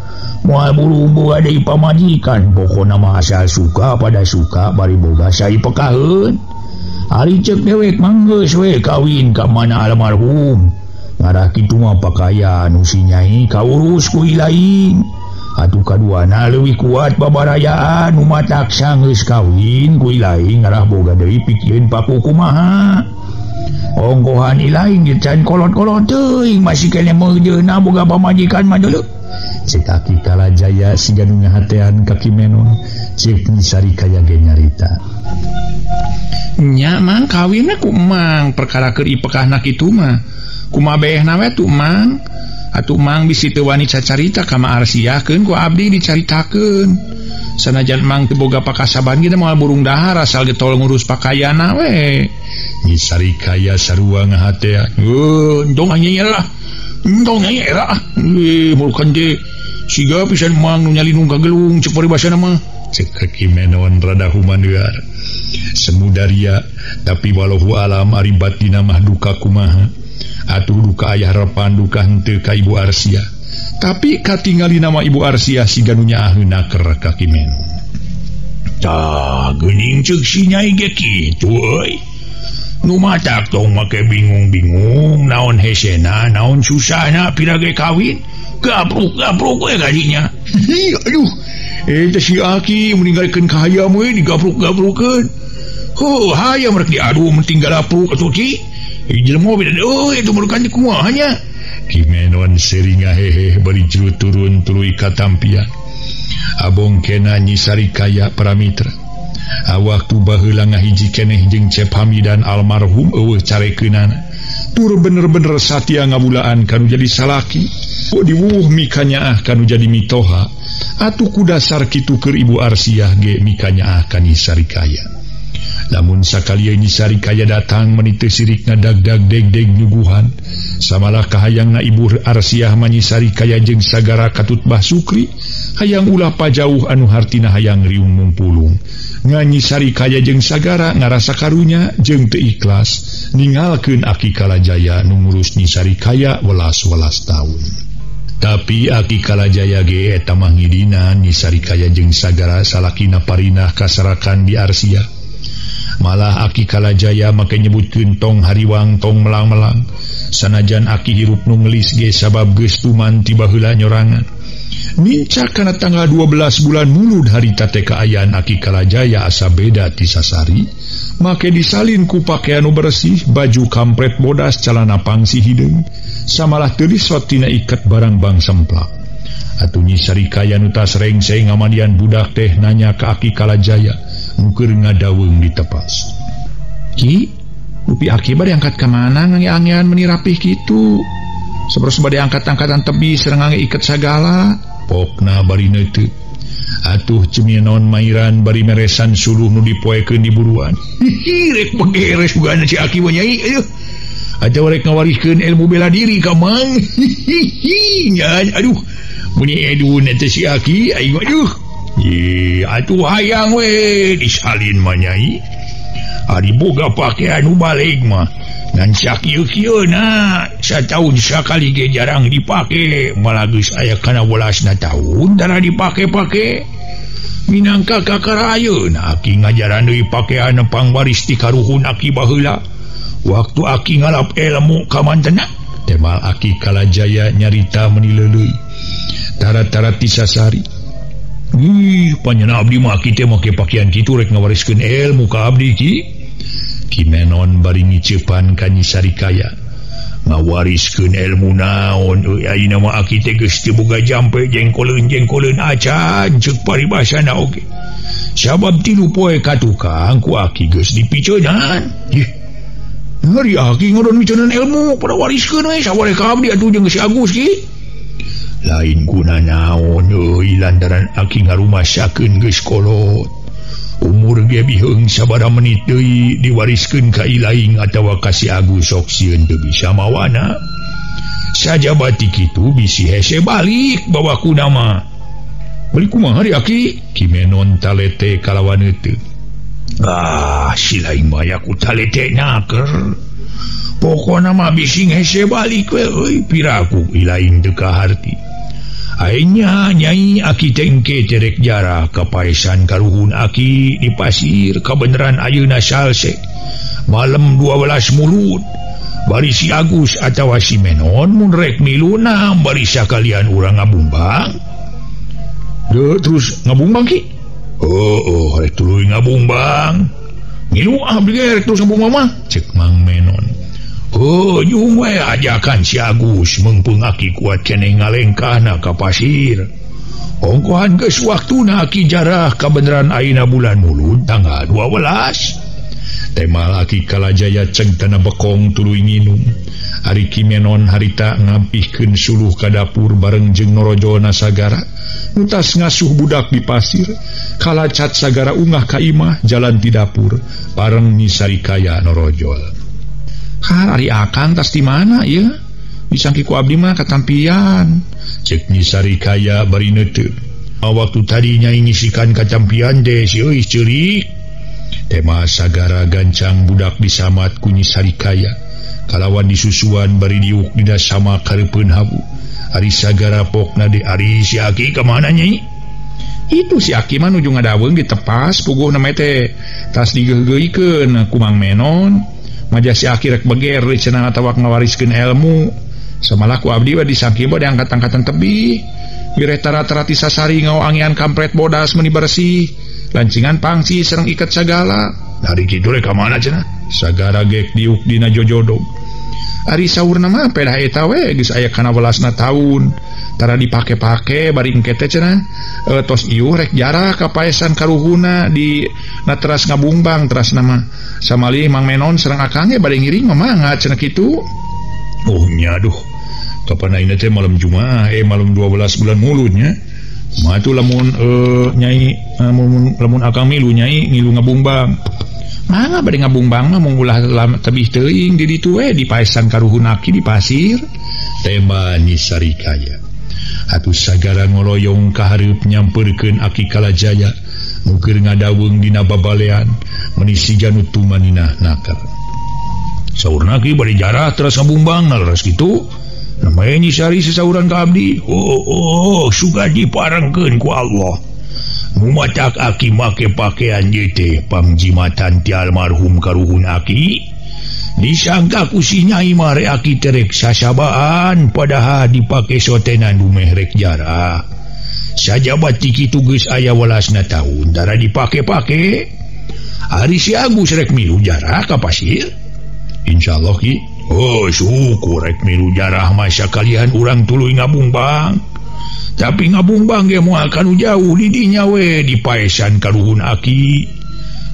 Moal buru boga deui pamajikan, pokona mah asal suka pada suka bari boga sai pekaheun. Ari ceuk dewek mah geus we kawin ka mana almarhum. Ngarah kitu mah pakaian nu si nyai kaurus ku lain. Atuh kaduana leuwih kuat babarayaan nu matak geus kawin ku lain ngarah boga deui pikieun paku kumaha. Ongkohan ilaing ge can kolot-kolot teuing masih keneh meujeuhna boga pamajikan mah deuleu. Cek Aki Kalajaya siga nu ngahatean ka Ki Menon, ceuk Nyi Sarikaya ge nyarita. Nya Mang kawinna ku Mang perkara keur ipekahna kitu mah. Kumaha behna we tuh Mang? Atuh Mang bisi teu wani cacarita ka Ma Arsiah keun ku abdi dicaritakeun. Sanajan Mang teu boga pakasaban ge moal burung dahar asal getol ngurus pakaianna we. Nyi Sarikaya sarua ngahatean. Entong anya lah. Entong anya era. Mulukan teh siga pisan Mang nu nyalinung ka gelung ceuk paribasana mah. Ceuk Ki Menon rada humaneuar. Semudaria tapi walau alam ari batina mah duka kumaha. Atuh duka ayah repan duka henteu ka Ibu Arsia. Tapi katingali nama Ibu Arsia siga nu nyaaheuna keur ka Ki Menon. Tah geuning ceuk si nyai ge kitu euy. Nu matak tong make bingung-bingung naon hesena naon susahna pira ge kawin. Gabruk-gabruk we gadinya. Aduh. Teh si aki meninggalkeun ka hayam we digabruk-gabrukeun. Heuh hayam rek diadu menting galapruk atuh Ki. Jelema beda euy itu merukan kumaha nya. Ki Menon seri ngahehe bari juru turun tuluy katampian. Abong kena Nyi Sarikaya Paramitra. Awaktu baheula ngahiji keneh jeung Cep Hamidan almarhum eueuh carekeunana. Tur bener-bener satia ngabulaan kanu jadi salaki. Diwuh mikanyaah kanu jadi mitoha. Atuh ku dasar kitu keur Ibu Arsiah ge mikanyaah ka Nyi Sarikaya. Lamun sakalieu Nyi Sarikaya datang meni teu sirik ngadag-dag deg-deg nyuguhan. Samalah kahayangna Ibu Arsiah mah Nyi Sarikaya jeung sagara katut Bah Sukri hayang ulah pajauh anu hartina hayang riung mungpulung. Ngan Nyi Sarikaya jeung sagara ngarasa karunya jeung teu ikhlas ningalkeun Aki Kalajaya nu ngurus Nyi Sarikaya welas-welas taun. Tapi Aki Kalajaya ge eta mah ngidinan Nyi Sarikaya jeung sagara salakina parinah kasarakan di Arsia. Malah Aki Kalajaya make nyebutkeun tong hariwang tong melang-melang. Sanajan Aki hirup nu ngelis ge sabab geus tuman ti baheula nyorangan. Nincak kana tanggal 12 bulan Mulud harita teh kaayaan Aki Kalajaya asa beda ti sasari, make disalin ku pakaian nu bersih, baju kampret bodas, calana pangsi hideung, samalah teu disot tina iket barang bang semplak. Atuh Nyi Sarikaya nu tas rengseng ngamandian budak teh nanya ka Aki Kalajaya nu keur ngadaweung ditepas. Ki, rupi aki bade angkat ka mana ngange-angean meni rapih kitu? Sabaros bade angkat-angkatan tebi sareng ngange iket sagala. Pokna bari neuteup. Atuh ceminon mairan bari meresan suluh nu dipoekeun di buruan. Hihi rek begeres bugana si aki mah nyai aduh. Atawa rek ngawariskeun ilmu bela diri ka mang. Hihi nya aduh. Muni edun eta si aki aing aduh. Ye atuh hayang we disalin mah nyai. Ari boga pakaian nu baleg mah. Ngan sakieu-kieu na sataun sakali ge jarang dipake, malah geus aya kana welasna taun tara dipake-pake. Minangka kakara ayeuna aki ngajaran deui pakean pangwaris ti karuhun aki baheula. Waktu aki ngalap ilmu ka mantena, temal Aki Kalajaya nyarita meni leuleuy. Tara-tara ti sasari. Ih, panjenengan abdi mah aki teh make pakean kitu rek ngawariskeun ilmu ka abdi ki. Ki Menon bari ngiceupan ka Nyi Sarikaya. Ngawariskeun ilmu naon euy ayeuna mah aki teh geus teu boga jampe jengkoleun-jengkoleun acan ceuk paribasana oge. Sabab 3 poe ka tukang ku aki geus dipiceunan. Ih. Ngeri aki ngodon miceunan ilmu pada wariskeun we saware ka abdi atuh jeung si Agus ki. Lain guna naon euy lantaran aki ngarumasakeun geus kolot. Umur ge biheung sabaraha menit deui diwariskeun ka ilaing atawa ka si Agus sok sieun teu bisa mawana. Sajabati kitu bisi hese balik bawa ku nama. Balik kumaha ari aki? Ki Menon talete kalawan heuteuk. Ah, si laing mah aya ku talete naker. Pokona mah bisi hese balik we euy piraku ilaing teu kaharti. Aingnya nyai aki tengke terek jarah kapaesan karuhun aki di pasir kabeneran ayeuna salse malam 12 Mulud bari si Agus atawa si Menon mun rek miluna bari sakalian urang ngabumbang. Deu terus ngabumbang ki? Oh, rek tuluy ngabumbang. Ngilu abdi ge rek terus ngabumbang mah cek Mang Menon. Oh, jung we ajakan si Agus meungpeung aki kuat keneh ngalengkahna ka pasir. Ongkohan geus waktuna aki jarah kabeneran ayeuna bulan Mulud tanggal 12. Temal Aki Kalajaya ceg tana bekong tuluy nginum. Ari Ki Menon harita ngampihkeun suluh ka dapur bareng jeung norojona sagara. Nu tas ngasuh budak di pasir. Kalacat sagara ungah ka imah jalan ti dapur bareng Nyi Sarikaya norojol. Har ari akang tas di mana ieu? Disangki ku abdi mah katampian. Cek Nyi Sarikaya bari neuteup. Waktu tadi nyai ngisikan katampian teh si euy ceurik. Tema sagara gancang budak disamat ku Nyi Sarikaya. Kalawan disusuan bari diuk dina sama kareupeun habu. Ari sagara pokna de ari si aki ka mana nyai? Itu si aki mah nuju ngadaweung ditepas puguh na teh tas digeugeuikeun ku Mang Menon. Maja si aki rek beger cenah atawa ngawariskeun ilmu. Samalah ku abdi we disangki mah diangkat-angkatan tebih. Wireh tara-tara ti sasari ngaoangean kampret bodas meni bersih. Lancingan pangsi sareng iket sagala. Dari kitu rek ka mana cenah? Sagara gek diuk dina jojodog. Ari saurna mah pedah eta we geus aya kana welasna taun. Tara dipake-pake bari engke teh cenah tos iuh rek jarah ka paesan karuhuna di na teras ngabungbang teras nama. Samali Mang Menon sareng akang ge bade ngiring mah mangga cenah kitu. Oh nya aduh. Kapan ayeuna teh malam Jumaah malam 12 bulan Muludnya. Mah atuh lamun nyai lamun akang milu nyai ngilu ngabungbang. Mangga bade ngabungbang mah mung ulah tebih teuing di ditu we di paesan karuhun aki di pasir. Tema Nyi Sarikaya. Atuh sagara ngoloyong ka hareup nyampeurkeun Aki Kalajaya nu keur ngadaweung dina babalean meni siga nu tumaninah naker. Saurna ki bade jarah teras ngabumbang naleres kitu. Namanya Nyi Sari sesauran ka abdi. Oh, suga diparengkeun ku Allah. Nu matak aki make pakaian ieu teh pangjimatan ti almarhum karuhun aki. Disangka ku si Nyai mah rek aki teh rek sasabaan padahal dipake sotenan dumeh rek jarah. Sajabat ti kitu geus aya welasna taun tara dipake-pake. Ari si Agus rek milu jarah ka pasir. Insyaallah Ki. Oh syukur rek milu jarah mah sakalian urang tuluy ngabungbang. Tapi ngabungbang ge moal kanu jauh di dinya we di paesan karuhun aki.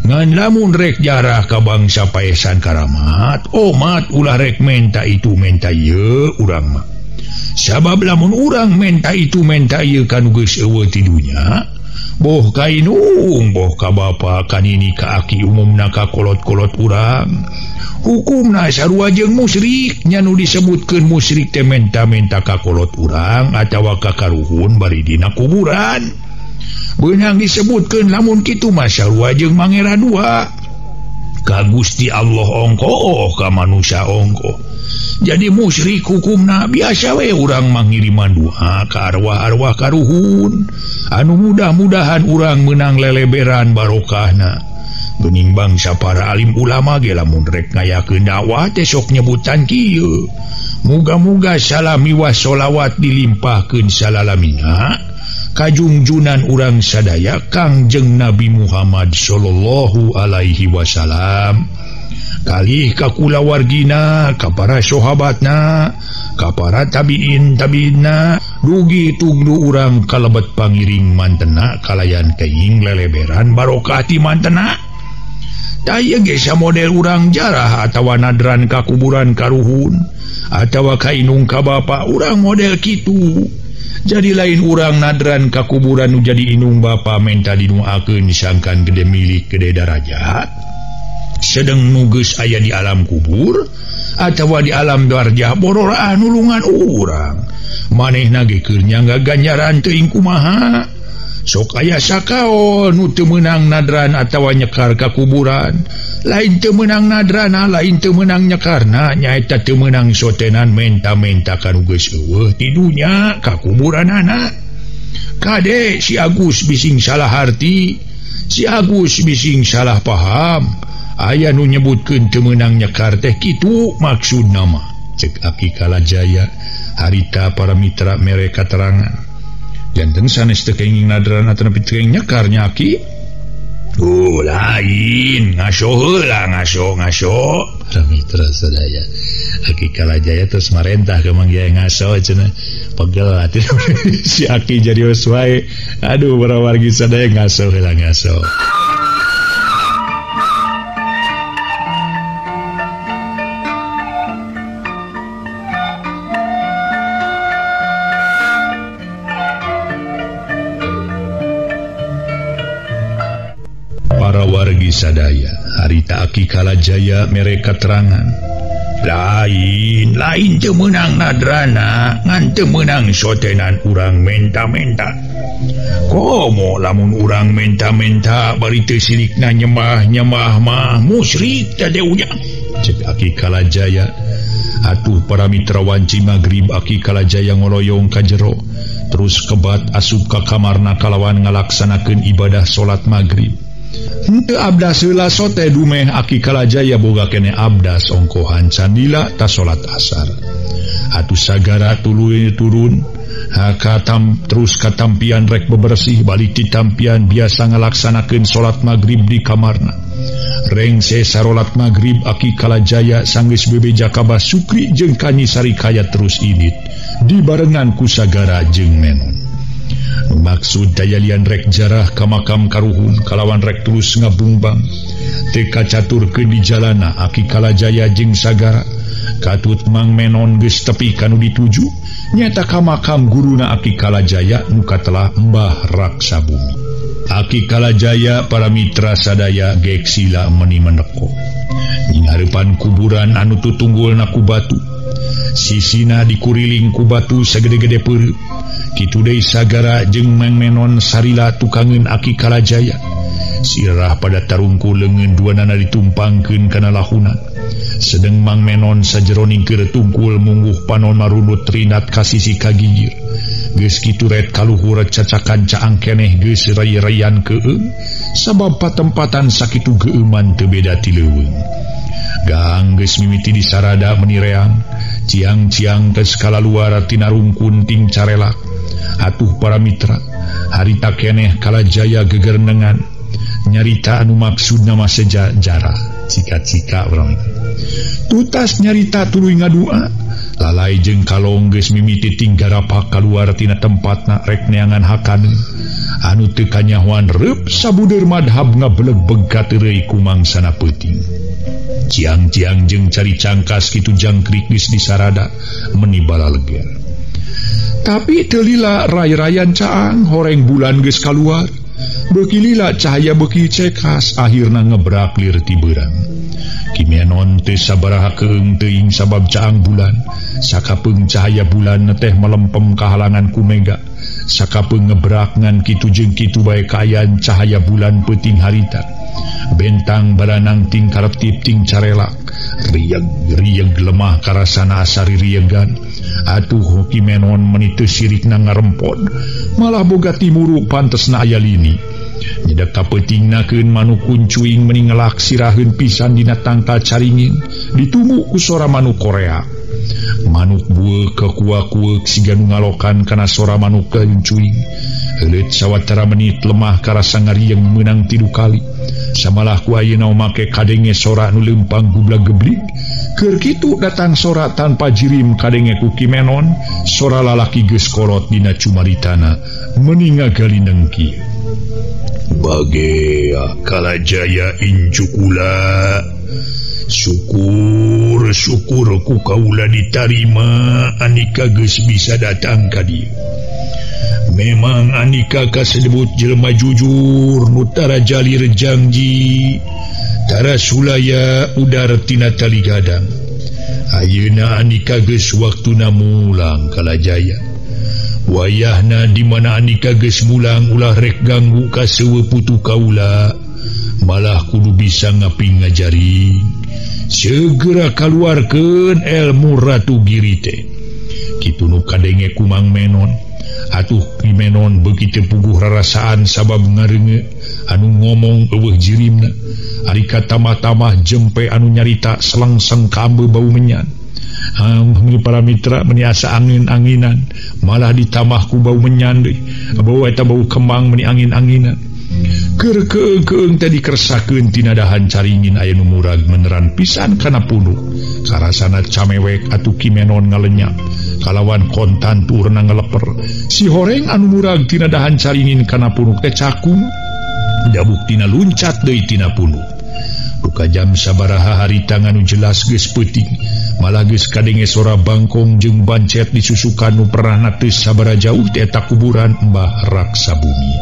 Ngan lamun rek jarah ka bangsa paesan karamat, omat ulah rek menta itu menta ieu urang mah. Sabab lamun urang menta itu menta ieu kanu geus eueuh ti dunya, boh ka inung, boh ka bapa, ka nini, ka aki, umumna ka kolot-kolot urang. Hukumna sarua jeung musyrik, nya nu disebutkeun musyrik teh menta-menta ka kolot urang atawa ka karuhun bari dina kuburan. Beunang disebutkeun lamun kitu mah sarua jeung mangera dua. Ka Gusti Allah ongkoh, ka manusia ongkoh. Jadi musyrik hukumna biasa we urang mangiriman doa ka arwah-arwah karuhun anu mudah-mudahan urang menang leleberan barokahna. Geuning bangsa para alim ulama ge lamun rek ngayakeun dakwah teh sok nyebutan kieu. Muga-muga salami wa sholawat dilimpahkeun salalamina kajungjunan urang sadaya Kangjeng Nabi Muhammad sallallahu alaihi wasallam. Kalih ka kulawargina, ka para sahabatna, ka para tabiin tabiinna, dugi tugdu urang kalebet pangiring mantena kalayan keing leleberan barokah ti mantena. Tah ieu ge samodel urang jarah atawa nadran ka kuburan karuhun atawa ka inung ka bapa urang model kitu. Jadi lain urang nadran ka kuburan nu jadi inung bapa menta dinuakeun sangkan gede milik gede darajat. Sedang nu geus aya di alam kubur atawa di alam darjah bororaah nulungan urang. Manehna ge keur nyangga ganjaran teuing kumaha. Sok aya sakaol nu teu meunang nadran atawa nyekar ka kuburan. Lain teu meunang nadrana, lain teu meunang nyekarna, nyaeta teu meunang sotenan menta-menta ka nu geus eueuh ti dunya ka kuburanana. Kade si Agus bising salah harti, si Agus bising salah paham. Aya nu nyebutkeun teu meunang nyekar teh kitu maksudna mah. Cek Aki Kalajaya harita para mitra mere katerangan. Janten sanes teu kenging nadran atawa teu kenging nyekar nya Aki. Oh lain, ngaso heula ngaso ngaso. Para mitra sadaya. Aki Kalajaya terus marentah ka Mang Yai ngaso cenah. Pegel atuh si Aki jadi wae. Aduh para wargi sadaya ngaso heula ngaso. Wargi sadaya harita Aki Kalajaya mere katerangan. Lain lain teu meunang nadrana ngan teu meunang sotenan urang menta-menta. Komo lamun urang menta-menta bari teu sirikna nyembah-nyembah mah musyrik teh ujang. Cek Aki Kalajaya. Atuh para mitra wanci magrib Aki Kalajaya ngoloyong ka jero terus kebat asup ka kamarna kalawan ngalaksanakeun ibadah salat magrib. Henteu abdas heula sote dumeh Aki Kalajaya boga kene abdas ongkohan candila ta salat asar. Atuh sagara tuluy turun hakatam terus katampian rek bebersih balik ti tampian biasa ngalaksanakeun salat magrib di kamarna. Rengse sarolat magrib Aki Kalajaya sanggeus bebeja ka Basukri jeung ka Nyi Sarikaya terus indit dibarengan ku Sagara jeung Menon. Maksud dayalian rek jarah ka makam karuhun kalawan rek terus ngabungbang teu kacaturkeun di jalana Aki Kalajaya jeung Sagara. Katut Mang Menon geus tepi kanu dituju nyata ka makam guruna Aki Kalajaya nu katelah Mbah Raksabumi. Aki Kalajaya para mitra sadaya gek sila meni meneko nyinghareupan kuburan anu tutunggulna ku batu. Sisina dikuriling ku batu sagede-gede peureup. Kitu deui Sagara jeung Mang Menon sarila tukangeun Aki Kalajaya. Sirah pada tarungku leungeun duanana ditumpangkeun kana lahunan. Sedeng Mang Menon sajeroning keur tungkul mungguh panon marunut rinat ka sisi kagigir. Geus kitu ret kaluhur cacakan caang keneh geus rai-raian keueung sabab patempatan sakitu geueuman teu beda ti leuweung. Gang geus mimiti disarada menireang, ciang-ciang ke skala luar tina rungkun ting carelak. Atuh para mitra, Harita keneh Kalajaya gegernengan nyarita anu maksudna mah sejarah cika-cika urang itu. Tutas nyarita tuluy ngadua lalai jeung kalong geus mimiti tinggarapak kaluar tina tempatna rek neangan hakaneun anu teu kanyahoan reup sabudeur madhab ngabelegbeg kateureuy ku mangsana peuting. Ciang-ciang jeung cari cangkas kitu jangkrik geus disarada meni balaleger. Tapi teu lila ray-rayan caang horeng bulan geus kaluar. Beuki lila cahaya beuki cekas akhirna ngebrak lir ti beurang. Ki Menon teu sabaraha keung teuing sabab caang bulan. Sakapeung cahaya bulan teh melempem kahalangan ku mega. Sakapeung ngebrak ngan kitu jeung kitu bae kaayaan cahaya bulan peuting harita. Bentang baranang ting karetip ting carelak. Rieg-rieg lemah karasana asari riegan. Atuh Ki Menon meni teu sirikna ngarempod. Malah boga timuru pantesna aya lini. Nyedek kapeutingnakeun manuk kuncuing meni ngelak siraheun pisan dina tangkal caringin ditunggu ku sora manuk Korea. Manuk bueuk kekuak-kueuk siga nu ngalokan kana sora manuk kuncuing. Heuleut sawatara menit lemah karasa ngarieng meunang 3 kali. Samalah ku ayeuna make kadenge sora nu leumpang gublag-geblig. Keur kitu datang sora tanpa jirim kadenge ku Ki Menon, sora lalaki geus kolot dina cumaritana meni ngagalineng kieu. Bagea Kalajaya incukula syukur syukur ku kaula ditarima anika geus bisa datang ka dieu. Memang anika kasebut jelema jujur nu tara jalir janji tara sulaya udar tina tali gadang. Ayeuna anika geus waktuna mulang Kalajaya. Wayahna di mana anika geus mulang ulah rek ganggu ka seueuh putu kaula, malah kudu bisa ngaping ngajari. Segera kaluarkeun ilmu Ratu Giri teh. Kitu nu kadenge ku Mang Menon. Atuh Ki Menon beuki teu puguh rarasaan sabab ngareunge anu ngomong eueuh jirimna. Ari katamah-tamah jempe anu nyarita selengseng kambe bau menyan. Para mitra meni asa angin-anginan malah ditambah ku bau menyan deui. Bau eta bau kembang meni angin-anginan. Keur keung-keung teh dikersakeun tina dahan caringin aya nu murag meneran pisan kana punuk. Karasana camewek atuh Ki Menon ngalenyap kalawan kontan turna ngeleper. Si horeng anu murag tina dahan caringin kana punuk teh cakung da buktina luncat deui tina punuk. Duka jam sabaraha harita nganu jelas geus peuting, malah geus kadenge sora bangkong jeung bancet disusukan nu pernahna teu sabaraha jauh ti eta kuburan Mbah Raksabumi.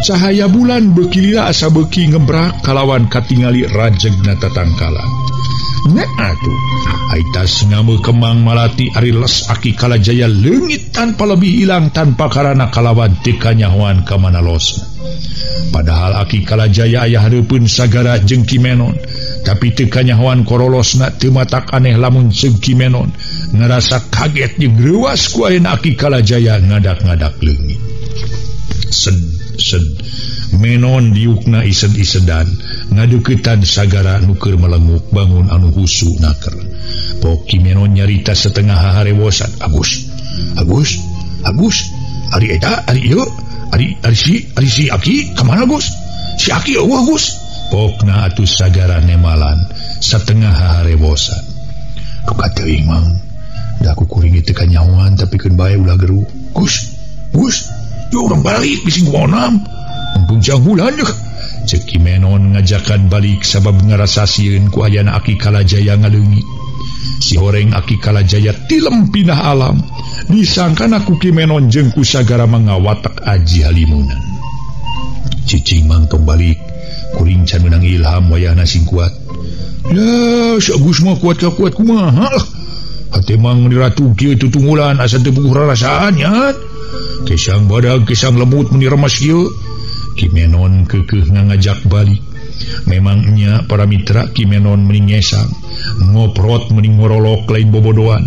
Cahaya bulan beuki lila asa beuki ngebrak kalawan katingali rajegna tatangkalan. Nek atuh, aitas ngame kemang malati ari les aki Kalajaya leungit tanpa lebih ilang tanpa karana kalawan teu kanyahoan ka mana losna. Padahal aki Kalajaya aya hareupeun sagara jeung Ki Menon, tapi teu kanyahoan korolosna teu matak aneh lamun ceuk Ki Menon ngarasa kaget jeung reuas ku ayeuna aki Kalajaya ngadak-ngadak leungit. Sed sed Menon diukna ised-isedan ngadeuketan sagara nu keur melenguk bangun anu husu naker. Pok Ki Menon nyarita setengah haharewosan. Agus, Agus, Agus, ari eta, ari ieu, ari ari si aki kamana Gus? Si aki eueuh Gus. Pokna atuh sagara nemalan setengah haharewosan. Duka teuing mang, da ku kuring teu kanyahoan tapi keun bae ulah geru. Gus, Gus, yo urang balik bisi kuonam. Mumpung jang bulan deh. Ceuk Ki Menon ngajakan balik sabab ngarasa sieun ku ayana aki Kalajaya ngaleungit. Si horeng aki Kalajaya tilem pindah alam. Disangkana ku Ki Menon jeung ku sagara mangawatek aji halimunan. Cicing mang tong balik, kuring can meunang ilham wayahna sing kuat. Ya, si Agus mah kuat ka kuat kumaha lah. Hate mang meni ratu kieu tutunggulan asa teu puguh rarasaan nya. Kesang badag kesang lemut meni remas kieu. Ki Menon keukeuh ngajak balik. Memangnya para mitra Ki Menon meni ngesang, ngoprot meni ngorolok lain bobodoan.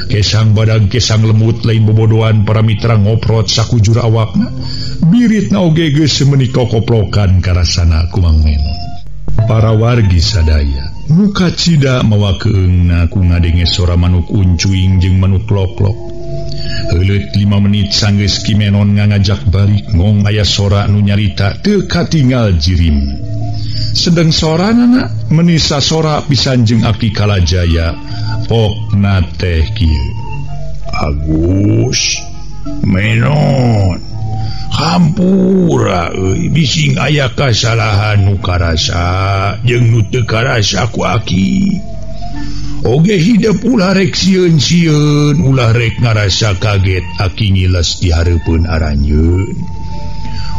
Kesang badag kesang lemut lain bobodoan para mitra ngoprot sakujur awakna. Biritna oge geus meni kokoplokan karasana ku Mang Menon. Para wargi sadaya muka cida mawa keungna ku ngadenge sora manuk uncuing jeung manuk loklok. Heuleut 5 menit sanggeus Ki Menon ngangajak balik ngong aya sora nu nyarita teu katingal jirim. Sedeng soranana menisa sora pisan jeung Aki Kalajaya pokna teh kieu. Agus Menon hampura euy bising aya kasalahan nu karasa jeung nu teu karasa ku aki. Oge hidep ulah rek sieun-sieun ulah rek ngarasa kaget aki ngiles di hareupeun aranjeun.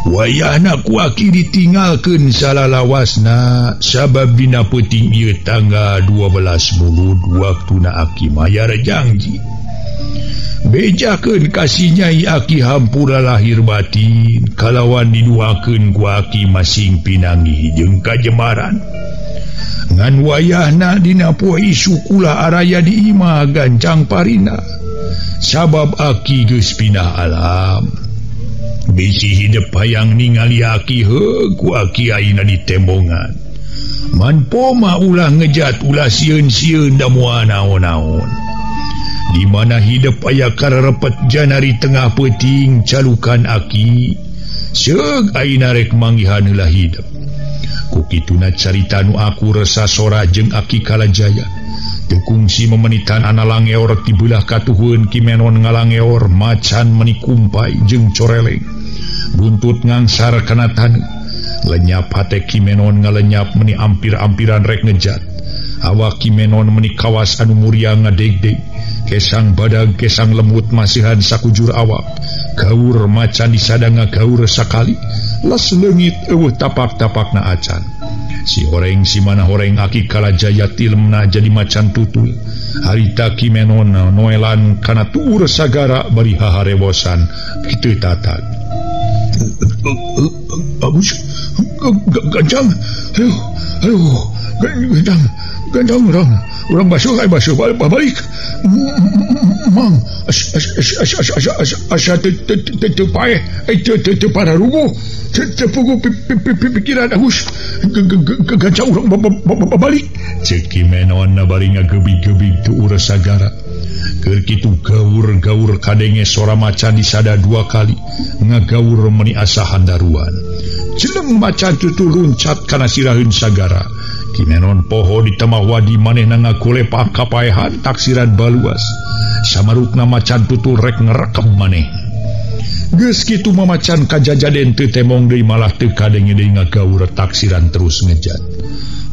Wayahna ku aki ditinggalkeun salalawasna sabab dina peuting ieu tanggal 12 Mulud waktuna aki mayar janji. Bejakeun ka si Nyai aki hampura lahir batin kalawan diduakeun ku aki masing pinanggih jeung kajemaran. Ngan wayahna dina poe isuk ulah araya di imah gancang parina sabab aki geus pindah alam. Bisi hidep hayang ningali aki heuh ku aki ayeuna ditembongan. Man poma ulah ngejat ulah sieun-sieun da moal naon-naon. Di mana hidep aya kararepet janari tengah peuting calukan aki seug ayeuna rek manggihan heula hidep. Kukituna carita nu aku resa sora jeung Aki Kalajaya. Teu kungsi memenitan analangeor ti beulah katuhun Ki Menon ngalangeor macan meni kumpai jeung coreleng. Buntut ngangsar kana taneuh. Lenyap hate Ki Menon ngalenyap meni ampir-ampiran rek ngejat. Awak Ki Menon meni kawas anu muria ngadegdeg. Kesang badag kesang lemut masihan sakujur awak. Gaur macan disadanga gaur sakali. Les leungit eueuh tapak-tapakna acan. Si horeng si mana horeng Aki Kalajaya tilemna jadi macan tutul. Harita Ki Menon noelan kana tuur sagara bari haharewosan kitu tatag. Agus gancang. Aduh, aduh, gancang. Gancang urang basuh ai basuh balik. Mang asa teu paeh teu pararuguh teu puguh pikiran Agus gancang urang balik. Ceuk Ki Menon bari ngagebig-gebig tuur sagara. Keur kitu gaur-gaur kadenge sora macan disada 2 kali ngagaur meni asa handaruan. Jeleng macan tutul luncat kana siraheun sagara. Ki Menon poho di temah wadi manehna ngagolepak kapaehan taksiran baluas. Samarukna macan tutul rek ngerekem maneh. Geus kitu mamacan kajajaden teu temong deui malah teu kadenge deui ngagaur taksiran terus ngejat.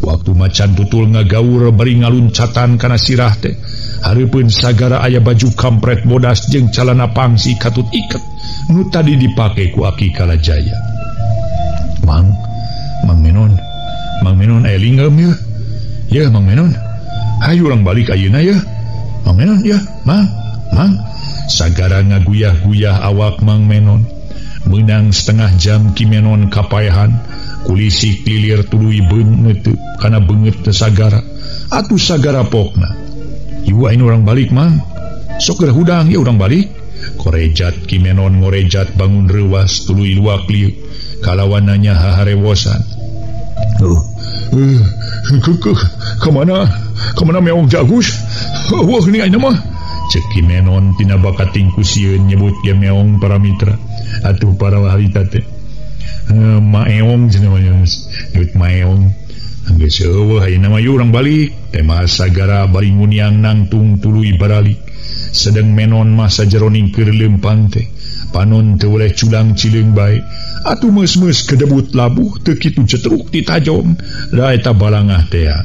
Waktu macan tutul ngagaur bari ngaluncatan kana sirah teh, hareupeun sagara aya baju kampret bodas jeung calana pangsi katut iket nu tadi dipake ku Aki Kalajaya. Mang, Mang Menon, Mang Menon aya lingeum yeuh. Yeuh Mang Menon. Hayu urang balik ayeuna yeuh. Mang Menon yeuh, Mang, Mang. Sagara ngaguyah-guyah awak Mang Menon. Meunang setengah jam Ki Menon kapaehan, kulisik lilir tuluy beungeut kana beungeut teh sagara. Atuh sagara pokna. Ieu ayeuna urang balik Mang. Sok geura hudang ieu urang balik. Korejat Ki Menon ngorejat bangun reuwas tuluy luak lieu. Kalawan nanya haharewosan. Kemana meong jagus? Wah ini ayeuna mah. Ceuk Ki Menon tina bakating ku sieun nyebut ge meong para mitra. Atuh para harita teh. Maeong cenah mah nyebut maeong. Geus eueuh ayeuna mah urang balik. Tema sagara bari nguniang nangtung tuluy baralik. Sedeng Menon mah sajeroning keur leumpang teh. Panon teu weleh culang cileung bae. Atuh meus-meus kedebut labuh teu kitu cetruk ditajong. Da eta balangah tea.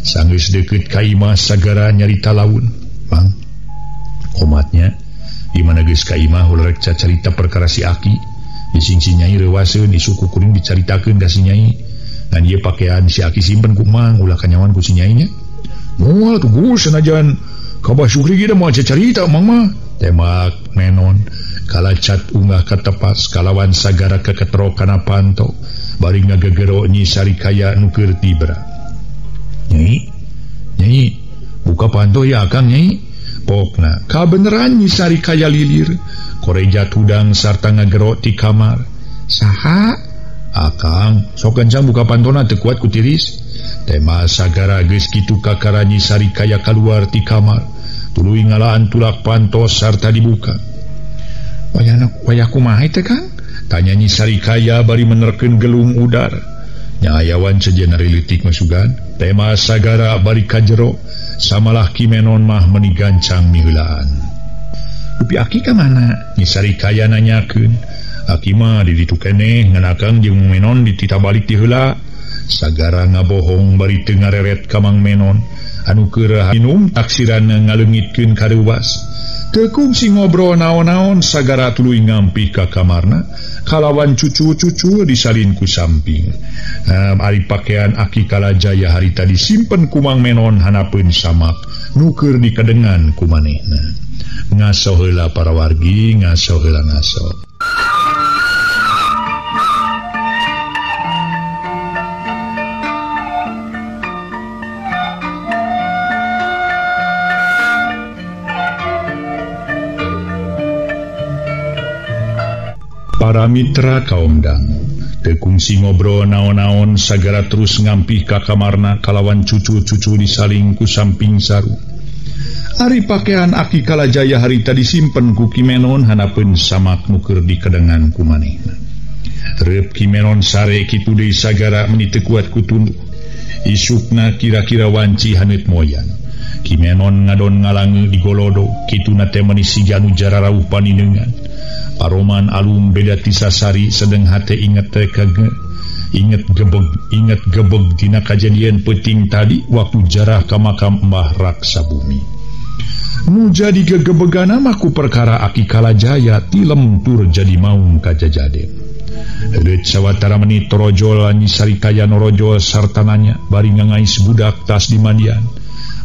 Sanggeus deukeut ka imah sagara nyarita laun. Mang, omatnya di mana geus ka imah ulah rek cacarita perkara si Aki. Bising si Nyai reuwaseun isuku kuring dicaritakeun ka si Nyai. Ngan ieu pakean si Aki simpen ku Mang ulah kanyawan ku si Nyai nya. Moal tuh Gus sanajan ka Bah Syukri ge da moal cacarita Mang mah. Temak Menon kalacat unggah katepas kalawan sagara keketro kana panto bari ngagegero Nyi Sarikaya nu keur tibra. Nyai, Nyai, buka panto ya Akang Nyai. Pokna kabeneran Nyi Sarikaya lilir korejat hudang sarta ngagero ti kamar. Saha? Akang, sok kencang buka pantona teu kuat ku tiris. Tema sagara geus kitu kakara Nyi Sarikaya kaluar ti kamar. Tuluy ngalaan tulak pantos sarta dibuka. Wayah kumaha teh Kang? Tanya Nyi Sarikaya bari menerkeun gelung udar. Nyayawan sejen leutik masugan. Tema sagara bari kajero samalah Ki Menon mah meni gancang miheulaan. Dupi aki ka mana? Nyi Sarikaya nanyakeun. Aki mah di ditu keneh ngan akang jeung Menon ditita balik ti heula. Sagara ngabohong bari teu ngareret ka Mang Menon anu keur minum taksiranna ngaleungitkeun kareuwas. Teu kungsi ngobrol naon-naon sagara tuluy ngampih ka kamarna kalawan cucu-cucu disalin ku samping. Ari pakaian Aki Kalajaya harita disimpen ku Mang Menon hanapeun samak nu keur dikadengan ku manehna. Ngaso heula para wargi, ngaso heula ngaso. Para mitra kaum dangu teu kungsi ngobrol naon-naon sagara terus ngampih ka kamarna kalawan cucu-cucu disaling ku samping saru. Ari pakaian Aki Kalajaya harita disimpen ku Ki Menon hanapeun samak nu keur dikadengan ku manehna. Reup Ki Menon sare kitu deui sagara meni teu kuat ku tunduh. Isukna kira-kira wanci haneut moyan. Ki Menon ngadon ngalange di golodo kituna teh meni siga nu jararauh paninengan. Paroman alum beda tisasari sedeng hate inget teh kage inget gebeg dina kajadian peuting tadi waktu jarah ka makam Mbah Raksa Bumi. Nu jadi gegebegana mah ku perkara Aki Kalajaya tilem tur jadi maung kajajaden. Leuit sawatara menit torojol Nyi Sarikaya norojol sarta nanya bari ngangais budak tas di mandian.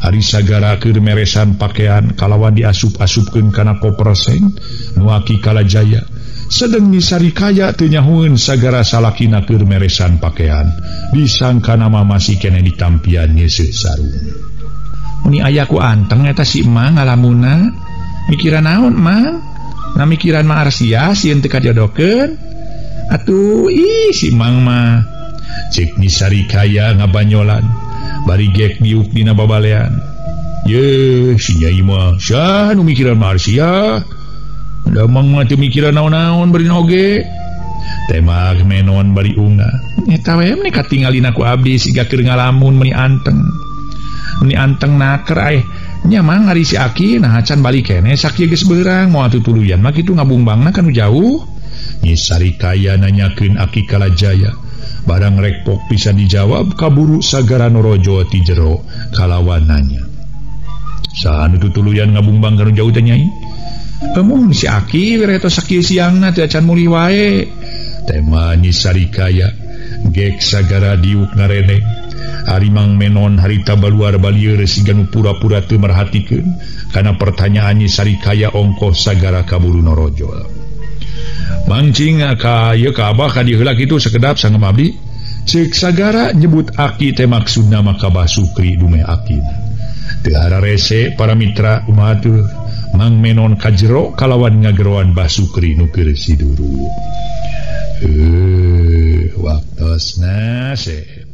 Ari sagara keur meresan pakaian kalawan diasup-asupkeun kana koper seng nu Aki Kalajaya. Sedeng Nyi Sarikaya teu nyahueun sagara salakina keur meresan pakaian. Disangkana mah masih keneh ditampian nyeuseuh sarung. Meni aya ku anteng eta si Emang ngalamuna. Mikiran naon Mang? Na mikiran Ma Arsia sieun teu kajodokeun. Atuh ih si Mang mah. Cek Nyi Sarikaya ngabanyolan. Bari gek diuk dina babalean. Ye, si Nyai mah sah nu mikiran Ma Arsia. Da Mang mah teu mikiran naon-naon bari oge. Tema Menon bari unga. Eta we meni katingalina ku abdi siga keur ngalamun meni anteng. Meni anteng naker aeh. Nya Mang ari si Aki nah can balik keneh sakieu geus beurang moal tutuluyan mah kitu ngabungbangna kanu jauh. Nyi Sarikaya nanyakeun Aki Kalajaya. Barang rekpok pisan dijawab kaburu sagara norojo ti jero kalawan nanya. Saha nu tutuluyan ngabungbang kanu jauh teh Nyai? Emuhun si Aki we tos sakieu siangna teu acan mulih wae. Tema Nyi Sarikaya gek sagara diuk ngareneng. Ari Mang Menon harita baluar balieur siga nu pura-pura teu merhatikeun kana pertanyaan Nyi Sarikaya ongkoh sagara kaburu norojol. Mancing ka ieu ka abah ka dieu heula kitu sakedap sangem abdi. Ceuk sagara nyebut Aki teh maksudna mah ka Bah Sukri dumeh akina. Teu hararese para mitra kumaha teu Mang Menon kajero kalawan ngageroan Bah Sukri nu keur siduru. Waktosna se.